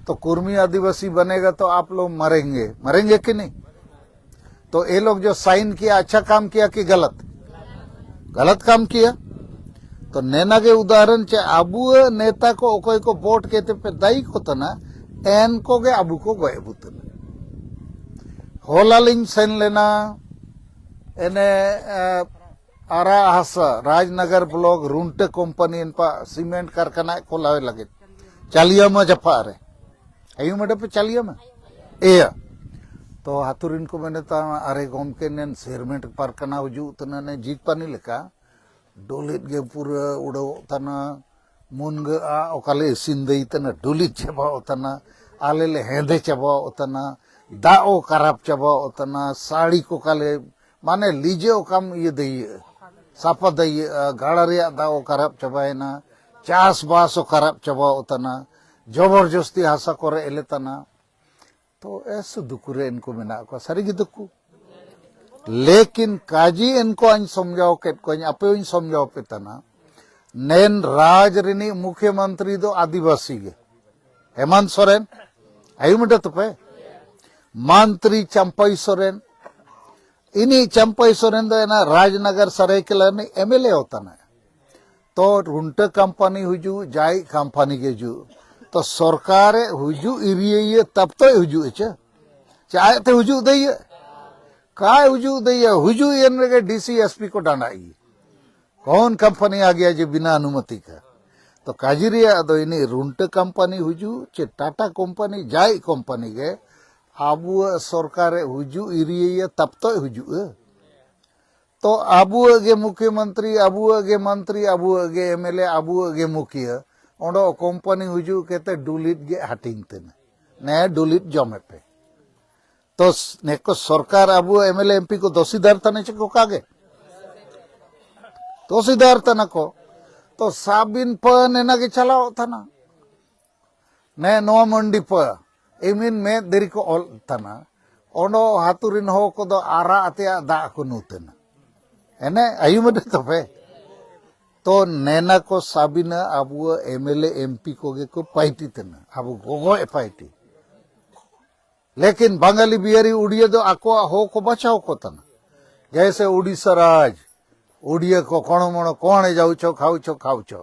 ᱛᱚ ᱠᱩᱨᱢᱤ ᱟᱹᱫᱤᱵᱟᱹᱥᱤ ᱵᱟᱱᱮᱜᱟ ᱛᱚ ᱟᱯ ᱞᱳᱜ ᱢᱟᱨᱮᱝᱜᱮ, ᱢᱟᱨᱮᱝᱜᱮ ᱠᱤ ᱱᱤ? ᱛᱚ ᱮ ᱞᱳᱜ ᱡᱚ ᱥᱟᱭᱤᱱ ᱠᱤᱭᱟ, ᱟᱪᱪᱷᱟ ᱠᱟᱢ ᱠᱤᱭᱟ ᱠᱤ ᱜᱟᱞᱟᱛ? ᱜᱟᱞᱟᱛ ᱠᱟᱢ ᱠᱤᱭᱟ᱾ ᱛᱚ ᱱᱮᱱᱟ ᱜᱮ ᱩᱫᱟᱦᱚᱨᱚᱱ ᱪᱮ ᱟᱵᱩ ᱱᱮᱛᱟ ᱠᱚ ᱚᱠᱚᱭ ᱠᱚ ᱵᱚᱴ ᱠᱮᱛᱮ ᱯᱮ ᱫᱟᱭᱤ ᱠᱚ ᱛᱟᱱᱟ, ᱮᱱ ᱠᱚ ᱜᱮ ᱟᱵᱩ ᱠᱚ ᱜᱚᱡ ᱟᱵᱩ ᱛᱟᱱᱟ᱾ ᱦᱚᱞᱟ ᱞᱤᱧ ᱥᱮᱱ ᱞᱮᱱᱟ ᱮᱱᱮ ᱮ, ᱟᱨᱟ ᱦᱟᱥᱟ ᱨᱟᱡᱽᱱᱟᱜᱟᱨ ᱵᱞᱚᱠ ᱨᱩᱱᱴᱟᱹ ᱠᱳᱢᱯᱟᱱᱤ ᱮᱱᱯᱟ ᱥᱤᱢᱮᱱᱴ ᱠᱟᱨᱠᱷᱟᱱᱟ ᱠᱷᱚᱞᱟᱣ ᱞᱟᱹᱜᱤᱫ ᱪᱟᱞᱤᱭᱟᱢᱟ ᱡᱟᱯᱟᱜ ᱨᱮ᱾ ᱟᱭᱩ ᱢᱮᱰᱟ ᱯᱮ ᱪᱟᱞᱤᱭᱟᱢᱟ? ᱮᱭᱟ᱾ ᱛᱚ ᱦᱟᱛᱩᱨᱤᱱ ᱠᱚ ᱢᱮᱱᱮ ᱛᱟ ᱟᱨᱮ ᱜᱚᱢᱠᱮ ᱱᱮᱱ ᱥᱤᱢᱮᱱᱴ ᱠᱟᱨᱠᱷᱟᱱᱟ ᱦᱤᱡᱩᱜ ᱛᱟᱱᱟ ᱱᱮ ᱡᱤᱛ ᱯᱟᱱᱤ ᱞᱮᱠᱟ᱾ ᱰᱚᱞᱤᱛ ᱜᱮ ᱯᱩᱨᱟᱹ ᱩᱰᱟᱹᱣᱚᱜ ᱛᱟᱱᱟ᱾ ᱢᱩᱱᱜᱟᱹ ᱟᱜ ᱚᱠᱟᱞᱮ ᱤᱥᱤᱱ ᱫᱟᱹᱭ ᱛᱟᱱᱟ, ᱰᱚᱞᱤᱛ ᱪᱟᱵᱟᱣ ᱛᱟᱱᱟ᱾ ᱟᱞᱮ ᱞᱮ ᱦᱮᱸᱫᱮ ᱪᱟᱵᱟᱣ ᱛᱟᱱᱟ᱾ ᱫᱟᱜ ᱚ ᱠᱷᱟᱨᱟᱯ ᱪᱟᱵᱟᱣ ᱛᱟᱱᱟ᱾ ᱥᱟᱹᱲᱤ ᱠᱚ ᱠᱟᱞᱮ ᱢᱟᱱᱮ ᱞᱤᱡᱮ ᱚᱠᱟᱢ ᱤᱭᱟᱹ ᱫᱟᱹᱭᱟᱹᱜᱼᱟ, ᱥᱟᱯᱟ ᱫᱟᱹᱭᱟᱹᱜᱼᱟ᱾ ᱜᱟᱲᱟ ᱨᱮᱭᱟᱜ ᱫᱟᱜ ᱚ ᱠᱷᱟᱨᱟᱯ ᱪᱟᱵᱟᱭᱮᱱᱟ᱾ ᱪᱟᱥᱵᱟᱥ ᱚ ᱠᱷᱟᱨᱟᱯ ᱪᱟᱵᱟᱣ ᱛᱟᱱᱟ᱾ ᱡᱚᱵᱚᱨᱡᱚᱥᱛᱤ ᱦᱟᱥᱟ ᱠᱚᱨᱮ ᱮᱞᱮ ᱛᱟᱱᱟ᱾ ᱛᱚ ᱮᱥ ᱫᱩᱠᱩ ᱨᱮ ᱮᱱᱠᱩ ᱢᱮᱱᱟᱜ ᱠᱚᱣᱟ, ᱥᱟᱹᱨᱤ ᱜᱮ ᱫᱩᱠᱩ᱾ ᱞᱮᱠᱤᱱ ᱠᱟᱡᱤ ᱮᱱᱠᱚ ᱟᱧ ᱥᱚᱢᱡᱟᱣ ᱠᱮᱫ ᱠᱚᱣᱟᱧ, ᱟᱯᱮ ᱦᱚᱧ ᱥᱚᱢᱡᱟᱣ ᱯᱮ ᱛᱟᱱᱟ᱾ ᱱᱮᱱ ᱨᱟᱡᱽ ᱨᱤᱱᱤᱡ ᱢᱩᱠᱷᱭᱚᱢᱚᱱᱛᱨᱤ ᱫᱚ ᱟᱹᱫᱤᱵᱟᱹᱥᱤ ᱜᱮ᱾ ᱦᱮᱢᱟᱱᱛ ᱥᱚᱨᱮᱱ, ᱟᱭᱩ ᱢᱮᱰᱟ ᱛᱟᱯᱮ? ᱢᱚᱱᱛᱨᱤ ᱪᱟᱢᱯᱟᱭ ᱥᱚᱨᱮᱱ, ᱤᱱᱤ ᱪᱟᱢᱯᱟᱭ ᱥᱚᱨᱮᱱ ᱫᱚ ᱮᱱᱟ ᱨᱟᱡᱽᱱᱟᱜᱟᱨ ᱥᱟᱨᱟᱭᱠᱮᱞᱟ ᱨᱤᱱᱤᱡ ᱮᱢᱮᱞᱮ ᱦᱚ ᱛᱟᱱᱟ᱾ ᱛᱚ ᱨᱩᱱᱴᱟᱹ ᱠᱟᱢᱯᱟᱱᱤ ᱦᱩᱡᱩᱜ, ᱡᱟᱭ ᱠᱟᱢᱯᱟᱱᱤ ᱜᱮ ᱦᱩᱡᱩᱜ, ᱛᱚ ᱥᱚᱨᱠᱟᱨᱮ ᱦᱩᱡᱩᱜ ᱤᱨᱤᱭᱟᱹᱭᱟᱹ ᱛᱟᱵ ᱛᱚᱭ ᱦᱩᱡᱩᱜ ᱮᱪᱮ? ᱪᱮ ᱟᱡ ᱛᱮ ᱦᱩᱡᱩᱜ ᱫᱟᱹᱭᱟᱹ? ᱠᱟᱭ ᱦᱩᱡᱩᱜ ᱫᱟᱹᱭᱟᱹ? ᱦᱩᱡᱩᱜ ᱮᱱ ᱨᱮᱜᱮ ᱰᱤᱥᱤ ᱮᱥᱯᱤ ᱠᱚ ᱰᱟᱸᱰᱟᱜ ᱜᱮ᱾ ᱠᱚᱱ ᱠᱟᱢᱯᱟᱱᱤ ᱟ ᱜᱮᱭᱟ ᱡᱮ ᱵᱤᱱᱟ ᱚᱱᱩᱢᱚᱛᱤ ᱠᱟ? ᱛᱚ ᱠᱟᱡᱤ ᱨᱮᱭᱟᱜ ᱫᱚ ᱤᱱᱤ ᱨᱩᱱᱴᱟᱹ ᱠᱟᱢᱯᱟᱱᱤ ᱦᱩᱡᱩᱜ ᱪᱮ ᱴᱟᱴᱟ ᱠᱟᱢᱯᱟᱱᱤ, ᱡᱟᱭ ᱠᱟᱢᱯᱟᱱᱤ ᱜᱮ ᱟᱵᱚᱣᱟᱜ ᱥᱚᱨᱠᱟᱨᱮ ᱦᱩᱡᱩᱜ ᱤᱨᱤᱭᱟᱹᱭᱟᱹ ᱛᱟᱵ ᱛᱚᱭ ᱦᱩᱡᱩᱜᱼᱟ᱾ ᱛᱚ ᱟᱵᱚᱣᱟᱜ ᱜᱮ ᱢᱩᱠᱷᱭᱚᱢᱚᱱᱛᱨᱤ, ᱟᱵᱚᱣᱟᱜ ᱜᱮ ᱢᱚᱱᱛᱨᱤ, ᱟᱵᱚᱣᱟᱜ ᱜᱮ ᱮᱢᱮᱞᱮ, ᱟᱵᱚᱣᱟᱜ ᱜᱮ ᱢᱩᱠᱷᱤᱭᱟᱹ, ᱚᱸᱰᱮ ᱠᱳᱢᱯᱟᱱᱤ ᱦᱤᱡᱩᱜ ᱠᱟᱛᱮ ᱰᱩᱞᱤᱴ ᱜᱮ ᱦᱟᱹᱴᱤᱧ ᱛᱮᱱᱟ᱾ ᱱᱮ ᱰᱩᱞᱤᱴ ᱡᱚᱢᱮ ᱯᱮ᱾ ᱛᱚ ᱱᱮᱠᱚ ᱥᱚᱨᱠᱟᱨ ᱟᱵᱚ ᱮᱢᱮᱞᱮ ᱮᱢᱯᱤ ᱠᱚ ᱫᱚᱥᱤᱫᱟᱨ ᱛᱟᱱᱟ ᱪᱮ ᱠᱚᱠᱟ ᱜᱮ? ᱫᱚᱥᱤᱫᱟᱨ ᱛᱟᱱᱟ ᱠᱚ᱾ ᱛᱚ ᱥᱟᱵᱤᱱ ᱯᱟᱹᱱ ᱮᱱᱟ ᱜᱮ ᱪᱟᱞᱟᱣ ᱛᱟᱱᱟ᱾ ᱱᱮ ᱱᱚᱣᱟ ᱢᱟᱱᱰᱤ ᱯᱟ ᱮᱢᱤᱱ ᱢᱮᱫ ᱫᱮᱨᱤ ᱠᱚ ᱚᱞ ᱛᱟᱱᱟ᱾ ᱚᱸᱰᱚ ᱦᱟᱹᱛᱩ ᱨᱤᱱ ᱦᱚᱲ ᱠᱚᱫᱚ ᱟᱨᱟᱜ ᱟᱛᱮᱭᱟᱜ ᱫᱟᱜ ᱠᱚ ᱱᱩᱛᱟᱹᱱᱟ᱾ ᱮᱱᱮ ᱟᱭᱩᱢ ᱟᱹᱰᱤ ᱛᱚᱵᱮ᱾ ᱛᱚ ᱱᱮᱱᱟ ᱠᱚ ᱥᱟᱵᱤᱱᱟ ᱟᱵᱚᱣᱟᱜ M L A M P ᱠᱚᱜᱮ ᱠᱚ ᱯᱟᱭᱴᱤ ᱛᱟᱱᱟ, ᱟᱵᱚ ᱜᱚᱜᱚᱡ ᱯᱟᱭᱴᱤ᱾ ᱞᱮᱠᱤᱱ ᱵᱟᱝᱜᱟᱞᱤ ᱵᱤᱦᱟᱨᱤ ᱩᱲᱤᱭᱟ ᱫᱚ ᱟᱠᱚᱣᱟᱜ ᱦᱚᱠ ᱠᱚ ᱵᱟᱪᱷᱟᱣ ᱠᱚ ᱛᱟᱱᱟ᱾ ᱡᱮᱭᱥᱮ ᱩᱲᱤᱥᱥᱟ ᱨᱟᱡᱽ, ᱩᱲᱤᱭᱟ ᱠᱚ ᱠᱚᱬᱚ ᱢᱚᱬᱚ ᱠᱚᱬᱮ ᱡᱟᱣ ᱪᱚ ᱠᱷᱟᱣ ᱪᱚ ᱠᱷᱟᱣ ᱪᱚ᱾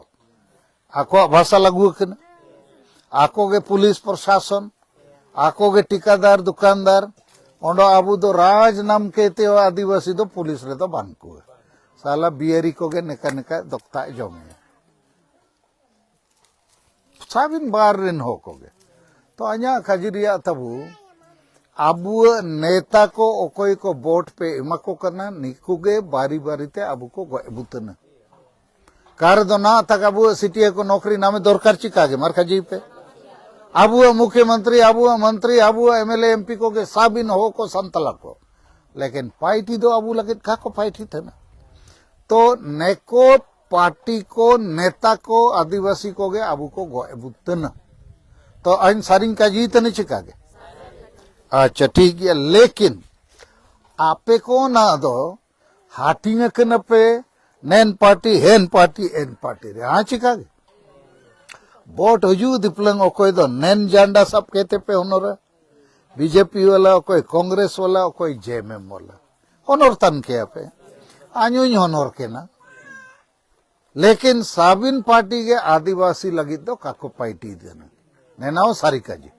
ᱟᱠᱚᱣᱟᱜ ᱵᱷᱟᱥᱟ ᱞᱟᱹᱜᱩ ᱟᱠᱟᱱᱟ᱾ ᱟᱠᱚ ᱜᱮ ᱯᱩᱞᱤᱥ ᱯᱨᱚᱥᱟᱥᱚᱱ, ᱟᱠᱚ ᱜᱮ ᱴᱤᱠᱟᱫᱟᱨ ᱫᱚᱠᱟᱱᱫᱟᱨ᱾ ᱚᱸᱰᱮ ᱟᱵᱚ ᱫᱚ ᱨᱟᱡᱽ ᱱᱟᱢ ᱠᱮᱛᱮ ᱟᱹᱫᱤᱵᱟᱹᱥᱤ ᱫᱚ ᱯᱩᱞᱤᱥ ᱨᱮᱫᱚ ᱵᱟᱝ ᱠᱚ᱾ ᱥᱟᱞᱟ ᱵᱤᱦᱟᱨᱤ ᱠᱚᱜᱮ ᱱᱮᱠᱟ ᱱᱮᱠᱟ ᱫᱚᱠᱛᱟ ᱡᱚᱢ ᱢᱮ᱾ ᱥᱟᱵᱤᱱ ᱵᱟᱨ ᱨᱮᱱ ᱦᱚᱲ ᱠᱚᱜᱮ᱾ ᱛᱚ ᱟᱧᱟᱜ ᱠᱷᱟᱹᱡᱤ ᱨᱮᱭᱟᱜ ᱛᱟᱵᱚ, ᱟᱵᱚᱣᱟᱜ ᱱᱮᱛᱟ ᱠᱚ ᱚᱠᱚᱭ ᱠᱚ ᱵᱷᱳᱴ ᱯᱮ ᱮᱢᱟ ᱠᱚ ᱠᱟᱱᱟ, ᱱᱤᱠᱩ ᱜᱮ ᱵᱟᱨᱤ ᱵᱟᱨᱤ ᱛᱮ ᱟᱵᱚ ᱠᱚ ᱜᱚᱡ ᱵᱩᱛᱟᱹᱱᱟ᱾ ᱠᱟᱨ ᱫᱚ ᱱᱟ ᱛᱟᱠ ᱟᱵᱚᱣᱟᱜ ᱥᱤᱴᱤᱭᱟ ᱠᱚ ᱱᱚᱠᱨᱤ ᱱᱟᱢᱮ ᱫᱚᱨᱠᱟᱨ ᱪᱤᱠᱟ ᱜᱮ ᱢᱟᱨ ᱠᱷᱟᱹᱡᱤ ᱯᱮ᱾ ᱟᱵᱚᱣᱟᱜ ᱢᱩᱠᱷᱭᱟᱹ ᱢᱚᱱᱛᱨᱤ, ᱟᱵᱚᱣᱟᱜ ᱢᱚᱱᱛᱨᱤ, ᱟᱵᱚᱣᱟᱜ M L A M P ᱠᱚᱜᱮ ᱥᱟᱵᱤᱱ ᱦᱚᱲ ᱠᱚ ᱥᱟᱱᱛᱟᱞᱟ ᱠᱚ᱾ ᱞᱮᱠᱤᱱ ᱯᱟᱭᱴᱤ ᱫᱚ ᱟᱵᱚ ᱞᱟᱹᱜᱤᱫ ᱠᱟ ᱠᱚ ᱯᱟᱭᱴᱤ ᱛᱟᱦᱮᱱᱟ? ᱛᱚ ᱱᱮᱠᱚ ᱯᱟᱨᱴᱤ ᱠᱚ ᱱᱮᱛᱟ ᱠᱚ ᱟᱹᱫᱤᱵᱟᱹᱥᱤ ᱠᱚᱜᱮ ᱟᱵᱚ ᱠᱚ ᱜᱚᱡ ᱵᱩᱛᱟᱹᱱᱟ᱾ ᱛᱚ ᱟᱹᱧ ᱥᱟᱹᱨᱤᱧ ᱠᱟᱡᱤ ᱛᱟᱹᱱᱤ ᱪᱤᱠᱟ ᱜᱮ? ᱟᱪᱪᱷᱟ, ᱴᱷᱤᱠ ᱜᱮᱭᱟ, ᱞᱮᱠᱤᱱ ᱟᱯᱮ ᱠᱚ ᱚᱱᱟ ᱫᱚ ᱦᱟᱹᱴᱤᱧ ᱟᱠᱟᱱᱟ ᱯᱮ, ᱱᱮᱱ ᱯᱟᱨᱴᱤ, ᱦᱮᱱ ᱯᱟᱨᱴᱤ, ᱮᱱ ᱯᱟᱨᱴᱤ ᱨᱮ᱾ ᱦᱟᱸ, ᱪᱤᱠᱟ ᱜᱮ? ᱵᱷᱳᱴ ᱦᱤᱡᱩᱜ ᱫᱤᱯᱞᱟᱹᱝ ᱚᱠᱚᱭ ᱫᱚ ᱱᱮᱱ ᱡᱟᱱᱰᱟ ᱥᱟᱵ ᱠᱟᱛᱮ ᱯᱮ ᱦᱚᱱᱚᱨᱟ, ᱵᱤᱡᱮᱯᱤ ᱣᱟᱞᱟ, ᱚᱠᱚᱭ ᱠᱚᱝᱜᱨᱮᱥ ᱣᱟᱞᱟ, ᱚᱠᱚᱭ ᱡᱮ ᱮᱢ ᱮᱢ ᱣᱟᱞᱟ᱾ ᱦᱚᱱᱚᱨ ᱛᱟᱱ ᱠᱮᱭᱟ ᱯᱮ, ᱟᱧᱩᱧ ᱦᱚᱱᱚᱨ ᱠᱮᱱᱟ᱾ ᱞᱮᱠᱤᱱ ᱥᱟᱵᱤᱱ ᱯᱟᱨᱴᱤ ᱜᱮ ᱟᱹᱫᱤᱵᱟᱹᱥᱤ ᱞᱟᱹᱜᱤᱫ ᱫᱚ ᱠᱟᱠᱚ ᱯᱟᱭᱴᱤ ᱠᱟᱱᱟ᱾ ᱱᱮᱱᱟᱣ ᱥᱟᱹᱨᱤ ᱠᱟᱡᱮ᱾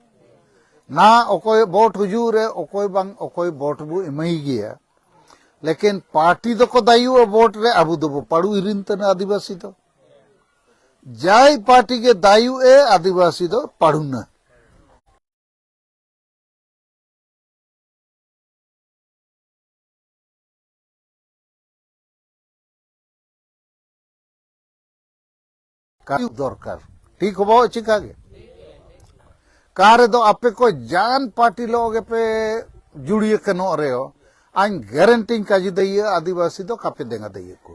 ᱱᱟ ᱚᱠᱚᱭ ᱵᱷᱳᱴ ᱦᱤᱡᱩᱜ ᱨᱮ ᱚᱠᱚᱭ ᱵᱟᱝ ᱚᱠᱚᱭ ᱵᱷᱳᱴ ᱵᱚ ᱮᱢᱟᱭ ᱜᱮᱭᱟ᱾ ᱞᱮᱠᱤᱱ ᱯᱟᱨᱴᱤ ᱫᱚᱠᱚ ᱫᱟᱭᱩᱜᱼᱟ ᱵᱷᱳᱴ ᱨᱮ, ᱟᱵᱚ ᱫᱚᱵᱚ ᱯᱟᱲᱩ ᱤᱨᱤᱱ ᱛᱟᱱᱟ ᱟᱹᱫᱤᱵᱟᱹᱥᱤ ᱫᱚ᱾ ᱡᱟᱭ ᱯᱟᱨᱴᱤ ᱜᱮ ᱫᱟᱭᱩᱜ ᱮ ᱟᱹᱫᱤᱵᱟᱹᱥᱤ ᱫᱚ ᱯᱟᱲᱩᱱᱟ᱾ ᱠᱟᱹᱡᱩᱜ ᱫᱚᱨᱠᱟᱨ᱾ ᱴᱷᱤᱠ ᱦᱚᱵᱚ ᱪᱤᱠᱟ ᱜᱮ? ᱠᱟ ᱨᱮᱫᱚ ᱟᱯᱮ ᱠᱚ ᱡᱟᱱ ᱯᱟᱨᱴᱤ ᱞᱚ ᱜᱮᱯᱮ ᱡᱩᱲᱤᱭᱟᱹ ᱠᱟᱱᱚᱜ ᱨᱮᱦᱚ, ᱟᱧ ᱜᱟᱨᱮᱱᱴᱤᱧ ᱠᱟᱡᱤ ᱫᱟᱹᱭᱟᱹ ᱟᱹᱫᱤᱵᱟᱹᱥᱤ ᱫᱚ ᱠᱟᱯᱮ ᱫᱮᱸᱜᱟ ᱫᱟᱹᱭᱟᱹ ᱠᱚ᱾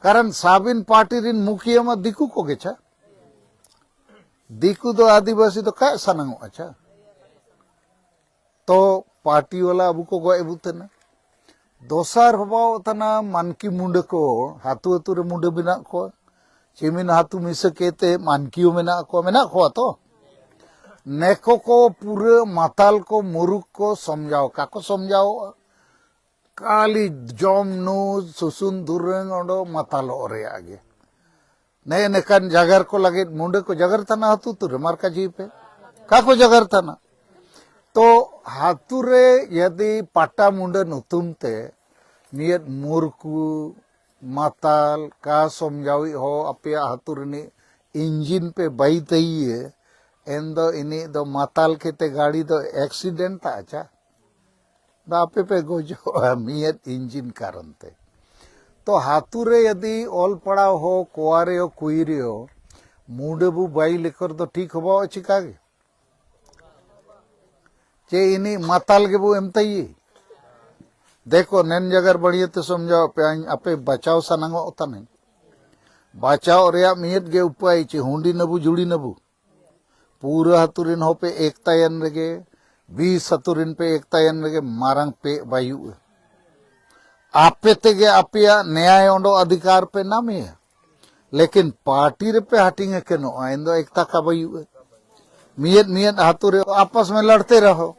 ᱠᱟᱨᱚᱱ ᱥᱟᱵᱤᱱ ᱯᱟᱨᱴᱤ ᱨᱤᱱ ᱢᱩᱠᱷᱤᱭᱟᱹ ᱢᱟ ᱫᱤᱠᱩ ᱠᱚᱜᱮ ᱪᱷᱟ᱾ ᱫᱤᱠᱩ ᱫᱚ ᱟᱹᱫᱤᱵᱟᱹᱥᱤ ᱫᱚ ᱠᱟᱜ ᱥᱟᱱᱟᱝᱚᱜᱼᱟ ᱪᱷᱟ᱾ ᱛᱚ ᱯᱟᱨᱴᱤ ᱣᱟᱞᱟ ᱟᱵᱚ ᱠᱚ ᱜᱚᱡ ᱟᱵᱚ ᱛᱟᱦᱮᱱᱟ᱾ ᱫᱚᱥᱟᱨ ᱦᱚᱵᱟᱣ ᱛᱟᱦᱮᱱᱟ ᱢᱟᱱᱠᱤ ᱢᱩᱸᱰᱟᱹ ᱠᱚ, ᱦᱟᱹᱛᱩ ᱦᱟᱹᱛᱩ ᱨᱮ ᱢᱩᱸᱰᱟᱹ ᱢᱮᱱᱟᱜ ᱠᱚᱣᱟ, ᱪᱤᱢᱤᱱ ᱦᱟᱹᱛᱩ ᱢᱤᱥᱟᱹ ᱠᱮᱛᱮ ᱢᱟᱱᱠᱤ ᱦᱚᱸ ᱢᱮᱱᱟᱜ ᱠᱚᱣᱟ, ᱢᱮᱱᱟᱜ ᱠᱚᱣᱟ ᱛᱚ᱾ ᱱᱮᱠᱚ ᱠᱚ ᱯᱩᱨᱟᱹ ᱢᱟᱛᱟᱞ ᱠᱚ, ᱢᱩᱨᱩᱠ ᱠᱚ ᱥᱚᱢᱡᱟᱣ, ᱠᱟᱠᱚ ᱥᱚᱢᱡᱟᱣᱚᱜᱼᱟ᱾ ᱠᱟᱞᱤ ᱡᱚᱢ ᱱᱩ, ᱥᱩᱥᱩᱱ ᱫᱩᱨᱟᱹᱝ ᱚᱸᱰᱚ ᱢᱟᱛᱟᱞᱚᱜ ᱨᱮᱭᱟᱜ ᱜᱮ᱾ ᱱᱮ ᱱᱮᱠᱟᱱ ᱡᱟᱜᱟᱨ ᱠᱚ ᱞᱟᱹᱜᱤᱫ ᱢᱩᱸᱰᱟᱹ ᱠᱚ ᱡᱟᱜᱟᱨ ᱛᱟᱱᱟ ᱦᱟᱹᱛᱩ ᱛᱩᱨᱮ ᱢᱟᱨᱠᱟ ᱡᱤ ᱯᱮ᱾ ᱠᱟ ᱠᱚ ᱡᱟᱜᱟᱨ ᱛᱟᱱᱟ? ᱛᱚ ᱦᱟᱹᱛᱩ ᱨᱮ ᱭᱟᱫᱤ ᱯᱟᱴᱟ ᱢᱩᱸᱰᱟᱹ ᱱᱩᱛᱩᱢ ᱛᱮ ᱢᱤᱭᱟᱹᱫ ᱢᱩᱨᱠᱩ, ᱢᱟᱛᱟᱞ, ᱠᱟ ᱥᱚᱢᱡᱟᱣᱤᱡ ᱦᱚ ᱟᱯᱮᱭᱟᱜ ᱦᱟᱹᱛᱩ ᱨᱤᱱᱤᱡ ᱤᱧᱡᱤᱱ ᱯᱮ ᱵᱟᱭ ᱛᱟᱹᱭᱤᱭᱮ, ᱮᱱ ᱫᱚ ᱤᱱᱤᱡ ᱫᱚ ᱢᱟᱛᱟᱞ ᱠᱮᱛᱮ ᱜᱟᱹᱲᱤ ᱫᱚ ᱮᱠᱥᱤᱰᱮᱱᱴ ᱛᱟ ᱟᱪᱟ᱾ ᱫᱚ ᱟᱯᱮ ᱯᱮ ᱜᱚᱡᱚᱜᱼᱟ ᱢᱤᱭᱟᱹᱫ ᱤᱧᱡᱤᱱ ᱠᱟᱨᱚᱱ ᱛᱮ᱾ ᱛᱚ ᱦᱟᱹᱛᱩ ᱨᱮ ᱭᱟᱫᱤ ᱚᱞ ᱯᱟᱲᱦᱟᱣ ᱦᱚ, ᱠᱚᱣᱟ ᱨᱮ ᱦᱚ, ᱠᱩᱭ ᱨᱮ ᱦᱚ, ᱢᱩᱸᱰᱟᱹ ᱵᱩ ᱵᱟᱭ ᱞᱮᱠᱚᱨ ᱫᱚ ᱴᱷᱤᱠ ᱦᱚᱵᱟᱣ ᱪᱤᱠᱟ ᱜᱮ? ᱪᱮ ᱤᱱᱤ ᱢᱟᱛᱟᱞ ᱜᱮᱵᱚ ᱮᱢ ᱛᱟᱭᱤ? ᱫᱮᱠᱷᱚ, ᱱᱮᱱ ᱡᱟᱜᱟᱨ ᱵᱟᱹᱲᱤᱭᱟᱹ ᱛᱮ ᱥᱚᱢᱡᱷᱟᱣ ᱯᱮ, ᱟᱹᱧ ᱟᱯᱮ ᱵᱟᱪᱟᱣ ᱥᱟᱱᱟᱝᱚᱜ ᱛᱟᱱᱟᱹᱧ᱾ ᱵᱟᱪᱟᱣ ᱨᱮᱭᱟᱜ ᱢᱤᱫ ᱜᱮ ᱩᱯᱟᱹᱭ, ᱪᱮ ᱦᱩᱸᱰᱤ ᱱᱟᱵᱩ, ᱡᱩᱲᱤ ᱱᱟᱵᱩ᱾ ᱯᱩᱨᱟᱹ ᱟᱹᱛᱩ ᱨᱤᱱ ᱦᱚᱸ ᱯᱮ ᱮᱠᱛᱟᱭᱮᱱ ᱨᱮᱜᱮ, ᱵᱤᱥ ᱟᱹᱛᱩ ᱨᱤᱱ ᱯᱮ ᱮᱠᱛᱟᱭᱮᱱ ᱨᱮᱜᱮ, ᱢᱟᱨᱟᱝ ᱯᱮ ᱵᱟᱭᱩᱜᱼᱟ᱾ ᱟᱯᱮ ᱛᱮᱜᱮ ᱟᱯᱮᱭᱟᱜ ᱱᱮᱭᱟᱭ ᱚᱸᱰᱚ ᱚᱫᱷᱤᱠᱟᱨ ᱯᱮ ᱱᱟᱢᱮᱭᱟ᱾ ᱞᱮᱠᱤᱱ ᱯᱟᱨᱴᱤ ᱨᱮᱯᱮ ᱦᱟᱹᱴᱤᱧ ᱟᱠᱟᱱᱚᱜᱼᱟ, ᱮᱱ ᱫᱚ ᱮᱠᱛᱟ ᱠᱟ ᱵᱟᱭᱩᱜᱼᱟ᱾ ᱢᱤᱭᱮᱫ ᱢᱤᱭᱮᱫ ᱟᱹᱛᱩ ᱨᱮ ᱟᱯᱟᱥ ᱢᱮ ᱞᱟᱲᱛᱮ ᱨᱮᱦᱚᱸ,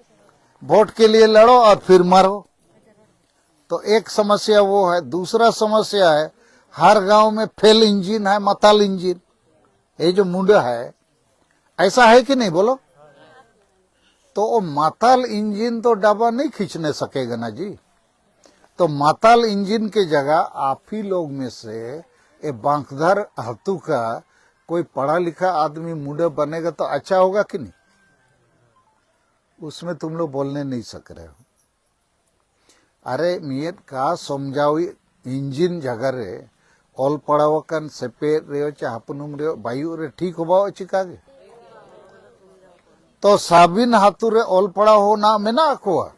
ᱵᱷᱳᱴ ᱠᱮ ᱞᱤᱭᱮ ᱞᱟᱲᱚ ᱟᱨ ᱯᱷᱤᱨ ᱢᱟᱨᱚ᱾ तो एक समस्या वो है। दूसरा समस्या है, हर गांव में फेल इंजन है, मताल इंजन, ये जो मुंडा है, ऐसा है कि नहीं बोलो? तो वो माताल इंजन तो डब्बा नहीं खींचने सकेगा ना जी। तो माताल इंजन के जगह आप ही लोग में से ये बांकधर हत्तू का कोई पढ़ा लिखा आदमी मुंडा बनेगा तो अच्छा होगा कि नहीं? उसमें तुम लोग बोलने नहीं सक रहे हो। अरे, ᱢᱤᱫ ᱠᱟ ᱥᱚᱢᱡᱟᱣᱤ ᱤᱧᱡᱤᱱ ᱡᱟᱜᱟ ᱨᱮ ᱚᱞ ᱯᱟᱲᱦᱟᱣ ᱟᱠᱟᱱ ᱥᱮᱯᱮᱫ ᱨᱮᱭᱚ ᱪᱮ ᱦᱟᱯᱱᱩᱢ ᱨᱮᱭᱚ ᱵᱟᱭᱩᱜ ᱨᱮ ᱴᱷᱤᱠ ᱦᱚᱵᱟᱣ ᱪᱤᱠᱟ ᱜᱮ? ᱛᱚ ᱥᱟᱵᱤᱱ ᱦᱟᱛᱩ ᱨᱮ ᱚᱞ ᱯᱟᱲᱦᱟᱣ ᱦᱚᱸ ᱱᱟ ᱢᱮᱱᱟᱜ ᱠᱚᱣᱟ,